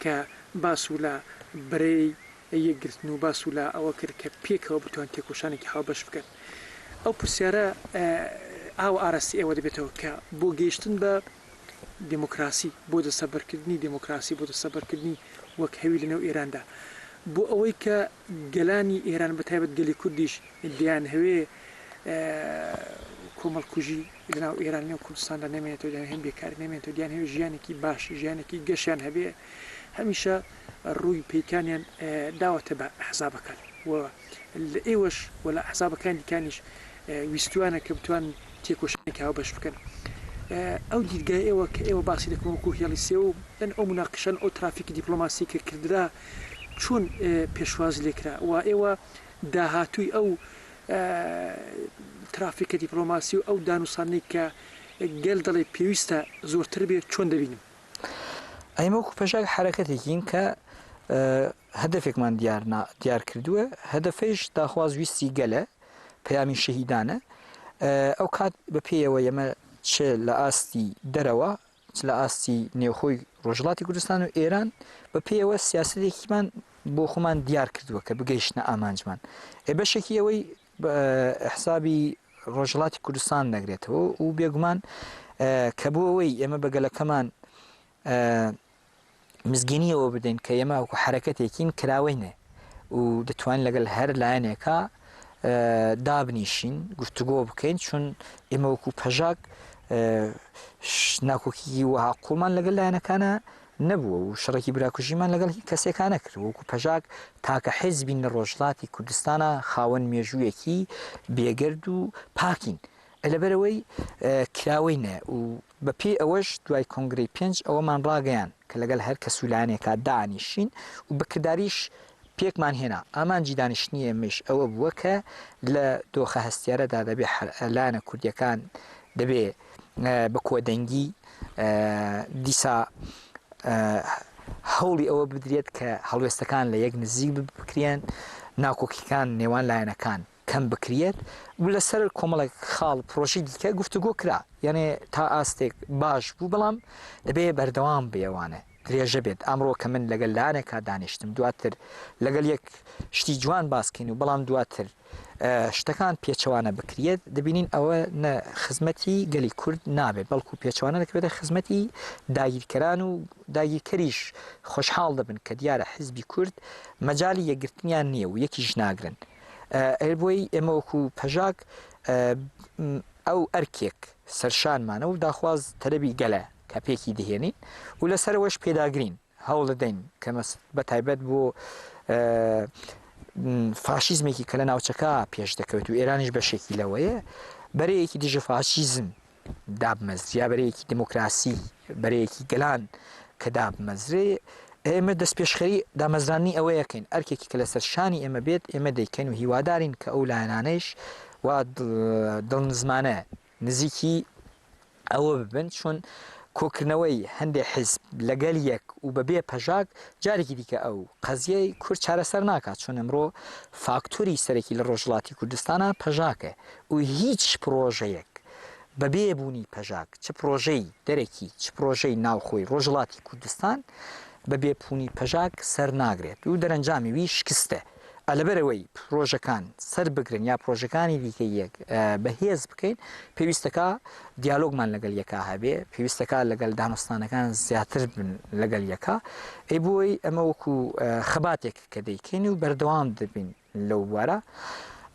کە باس و لە بەرەی یەکگرتن و باس و لە ئەوە کرد کە پێکەوە بتوان تێکۆشانێکی هاوبەش بکەن. ئەو پرسیارە ئاوا ئاراستەی ئێوە دەبێتەوە کە بۆ گەیشتن بە دێموکراسی، بۆ دەستەبەرکردنی دێموکراسی، بۆ دەستەبەرکردنی وەکهەوی لەنێو ئێراندا، بۆ ئەوەی کە گەلانی ئێران بە تایبەت گەلی کوردیش دەیانهەوێ کۆمەڵکوژی لەناو ئێران لەنێو کوردستاندا نەمێنێتەوە، دەیانهەوێ بێکاری نەمێنێتەوە، دەیانهەوێ ژیانێکی باش، ژیانێکی گەشیان هەبێ، هەمیشە ڕووی پەیکانیان داوەتە بە ئەحزابەکان و لە ئێوەش و لە ئەحزابەکانی دیکانیش ویستویانە کە بتوانن تێکۆشانێکی هاوبەش بکەن. ئەو دیدگای ئێوە کە ئێوە باسی دەکەن وەکوو هێڵی سێو یان ئەو موناقشان ئەو ترافیکی دیپلۆماسی کە کردرا چۆن پێشوازی لێ کرا و ئێوە داهاتووی ئەو ترافیکە دیپلۆماسی و ئەو دانوساندنەی کە گەل دەڵێ پێویستە زۆرتر بێ چۆن دەبینن؟ ئێمە وەکوو پەژاک حەرەکەتێکین کە هەدەفێکمان دیار دیار کردووە، هەدەفەیش داخواز ویستی گەلە، پەیامی شەهیدانە. ئەو کات بە پێیەوە ئێمە چ لە ئاستی دەرەوە چ لە ئاستی نێوخۆی ڕۆژهەڵاتی کوردستان و ئێران بە پێیەوە سیاسەتێکیمان بۆ خۆمان دیار کردووە کە بگەیشتە ئامانجمان. ئێ بەشێکی ئەوەی حسابی ڕۆژهەڵاتی کوردستان دەگرێتەوە و بێگومان کە بۆ ئەوەی ئێمە بە گەلەکەمان مزگێنی ئەوە بدەین کە ئێمە وەکو حەرەکەتێکین کراوەینە و دەتوانین لەگەڵ هەر لایەنێکا دابنیشین گفتوگۆ بکەین چون ئێمە وەکو پەژاک ناکۆکی وەها قوڵمان لەگەڵ لایەنەکانە نەبووە و شەڕێکی براکوژیمان لەگەڵ هیچ کەسێکا نەکرد وەکو پەژاک تاکە حیزبین لە ڕۆژهەڵاتی کوردستانە خاوەن مێژوویەکی بێگەرد و پاکین لەبەرئەوەی کراوەینە و بە پێی ئەوەش دوای کۆنگرەی پێنج ئەوەمان ڕاگەیاند کە لەگەڵ هەر کەس و لایەنێکا دانیشین و بە کرداریش پێکمان هێنا. ئامانجی دانیشتنی ئێمەیش ئەوە بووە کە لە دۆخە هەستیارەدا دەبێ لایەنە کوردییەکان دەبێ بە کۆدەنگی دیسا هەوڵی ئەوە بدرێت کە هەڵوێستەکان لە یەک نزیک بکرێن، ناکۆکیکان نێوان لایەنەکان کەم بکریەت و لەسەر کۆمەڵێک خاڵ پرۆژەی دیکە گفتوگۆ کرا یانێ تا ئاستێک باش بوو بەڵام دەبێ بەردەوام بێ ئەوانە درێژە بێت ئەمڕۆ کە من لەگەل لایەنێکا دانیشتم دواتر لەگەل یەک شتی جوان باسکەین و بەڵام دواتر شتەکان پێچەوانە بکریەت دەبینین ئەوە نە خزمەتی گەلی کورد نابێت بەڵکو پێچەوانە دەکەوێتە خزمەتی داگیرکەران و داگیرکەریش خۆشحاڵ دەبن کە دیارە حزبی کورد مەجالی یەکگرتنیان نییە و یەکیش ناگرن هەر بۆی ئێمە وەکو پەژاک ئەو ئەرکێک سەرشانمانە و داخواز تەلەبی گەلە کە پێکی دهێنین و لەسەرەوەش پێداگرین هەوڵ دەدەین کە بە تایبەت بۆ فاشیزمێکی کە لە ناوچەکە پێش دەکەوێت و ئێرانیش بەشێکی لەوەیە بەرەیەکی دژە فاشیزم دابمەزرێ یا بەرەیەکی دێموکراسی، بەرەیەکی گەلان کە دابمەزرێ، ئێمە دەستپێشخەری دامەزراندنی ئەوە ئەکەین، ئەرکێکی کە لەسەر شانی ئێمە بێت ئێمە دەیکەین و هیوادارین کە ئەو لایەنانەیش وا دڵنزمانە نزیکی ئەوە ببن، چون کۆکردنەوەی هەندێ حیزب لەگەل یەک و بەبێ پەژاک جارێکی دیکە ئەو قەزیەی کورد چارەسەر ناکات، چون ئەمڕۆ فاکتۆری سەرەکی لە ڕۆژهەڵاتی کوردستانا پەژاکە و هیچ پڕۆژەیەک بەبێ بوونی پەژاک چ پڕۆژەی دەرەکی چ پڕۆژەی ناوخۆی ڕۆژهەڵاتی کوردستان بەبێ بوونی پەژاک سەر ناگرێت و دەرەنجامی وی شکستە. لەبەرئەوەی پڕۆژەکان سەر بگرن یا پڕۆژەکانی دیکە یەک بەهێز بکەین پێویستەکا دیالۆگمان لەگەل یەکا هەبێ پێویستەکا لەگەل دانوستانەکان زیاتر بن لەگەل یەکا ئەی بۆی ئەمە وەکو خەباتێک کە دەیکەین و بەردەوام دەبین لەو بوارە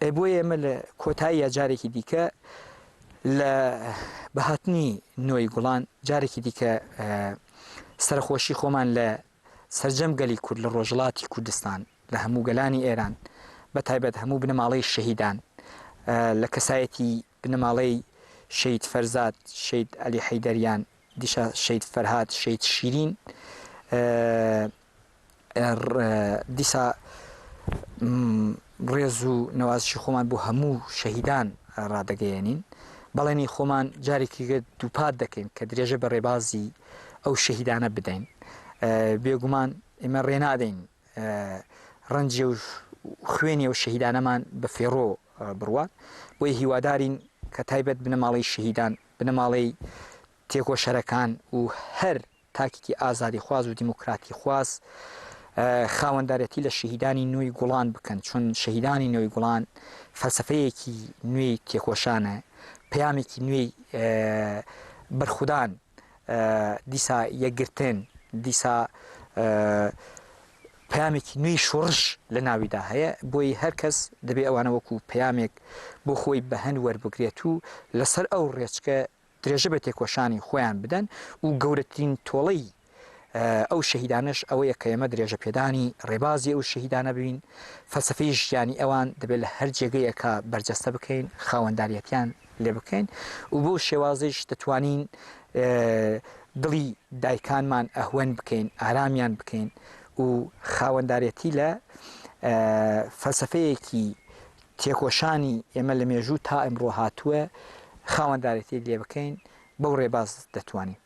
ئەی بۆیە ئێمە لە کۆتاییە جارێکی دیکە لە بەهاتنی نۆی گوڵان جارێکی دیکە سەرخۆشی خۆمان لە سەرجەم گەلی کورد لە ڕۆژهەڵاتی کوردستان، لە هەموو گەلانی ئێران، بە تایبەت هەموو بنەماڵەی شەهیدان. لە کەسایەتی بنەماڵەی شەهید فەرزاد، شەهید عەلی حەیدەریان، دیشا شەهید فەرهاد، شەهید شیرین، دیسا ڕێز و نەوازشی خۆمان بۆ هەموو شەهیدان ڕادەگەیەنین. بەڵێنی خۆمان جارێکی دیکە دووپات دەکەین کە درێژە بە ڕێبازی ئەو شەهیدانە بدەین. بێگومان ئێمە ڕێنادەین ڕەنجی و خوێنی ئەو شەهیدانەمان بە فێڕۆ بڕوات. بۆیە هیوادارین کە تایبەت بنەماڵەی شەهیدان، بنەماڵەی تێکۆشەرەکان و هەر تاکێکی ئازادیخواز و دیموکراتیخواز خاوەندارێتی لە شەهیدانی نۆی گوڵان بکەن، چون شەهیدانی نۆی گوڵان فەلسەفەیەکی نوێی تێکۆشانە، پەیامێکی نوێی بەرخودان، دیسا یەکگرتن، دیسا پەیامێکی نوێی شۆڕش لە ناویدا هەیە، بۆیە هەر کەس دەبێ ئەوانە وەکو پەیامێک بۆ خۆی بە هەند وەربگرێت و لەسەر ئەو ڕێچکە درێژە بە تێکۆشانی خۆیان بدەن و گەورەترین تۆڵەی ئەو شەهیدانەش ئەوەیە کە ئێمە درێژەپێدانی ڕێبازی ئەو شەهیدانە بین، فەلسەفەی ژیانی ئەوان دەبێت لە هەر جێگەیەکا بەرجەستە بکەین، خاوەنداریەتیان لێ بکەین و بەو شێوازەیش دەتوانین دڵی دایکانمان ئەهوەن بکەین، ئارامیان بکەین و خاوەندارێتی لە فەلسەفەیەکی تێکۆشانی ئێمە لە مێژوو تا ئیمڕۆ هاتووە خاوەندارێتی لێ بکەین، بەو ڕێباز دەتوانین.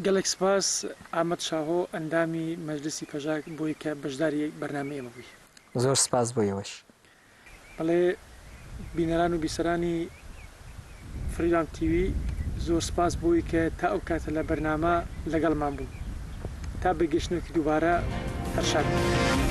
گەلێک سپاس ئامەد شاهۆ ئەندامی مەجلسی پەژاک بۆی کە بەشداری بەرنامەی ئێمە بووی. زۆر سپاس بۆ ئێوەش. بەڵێ بینەران و بیسەرانی فریدام تیوی زۆر سپاس بۆی کە تا ئەو کاتە لە بەرنامە لەگەڵمان بوون. تا بەگەشتنێکی دووبارە هەر شاد بن.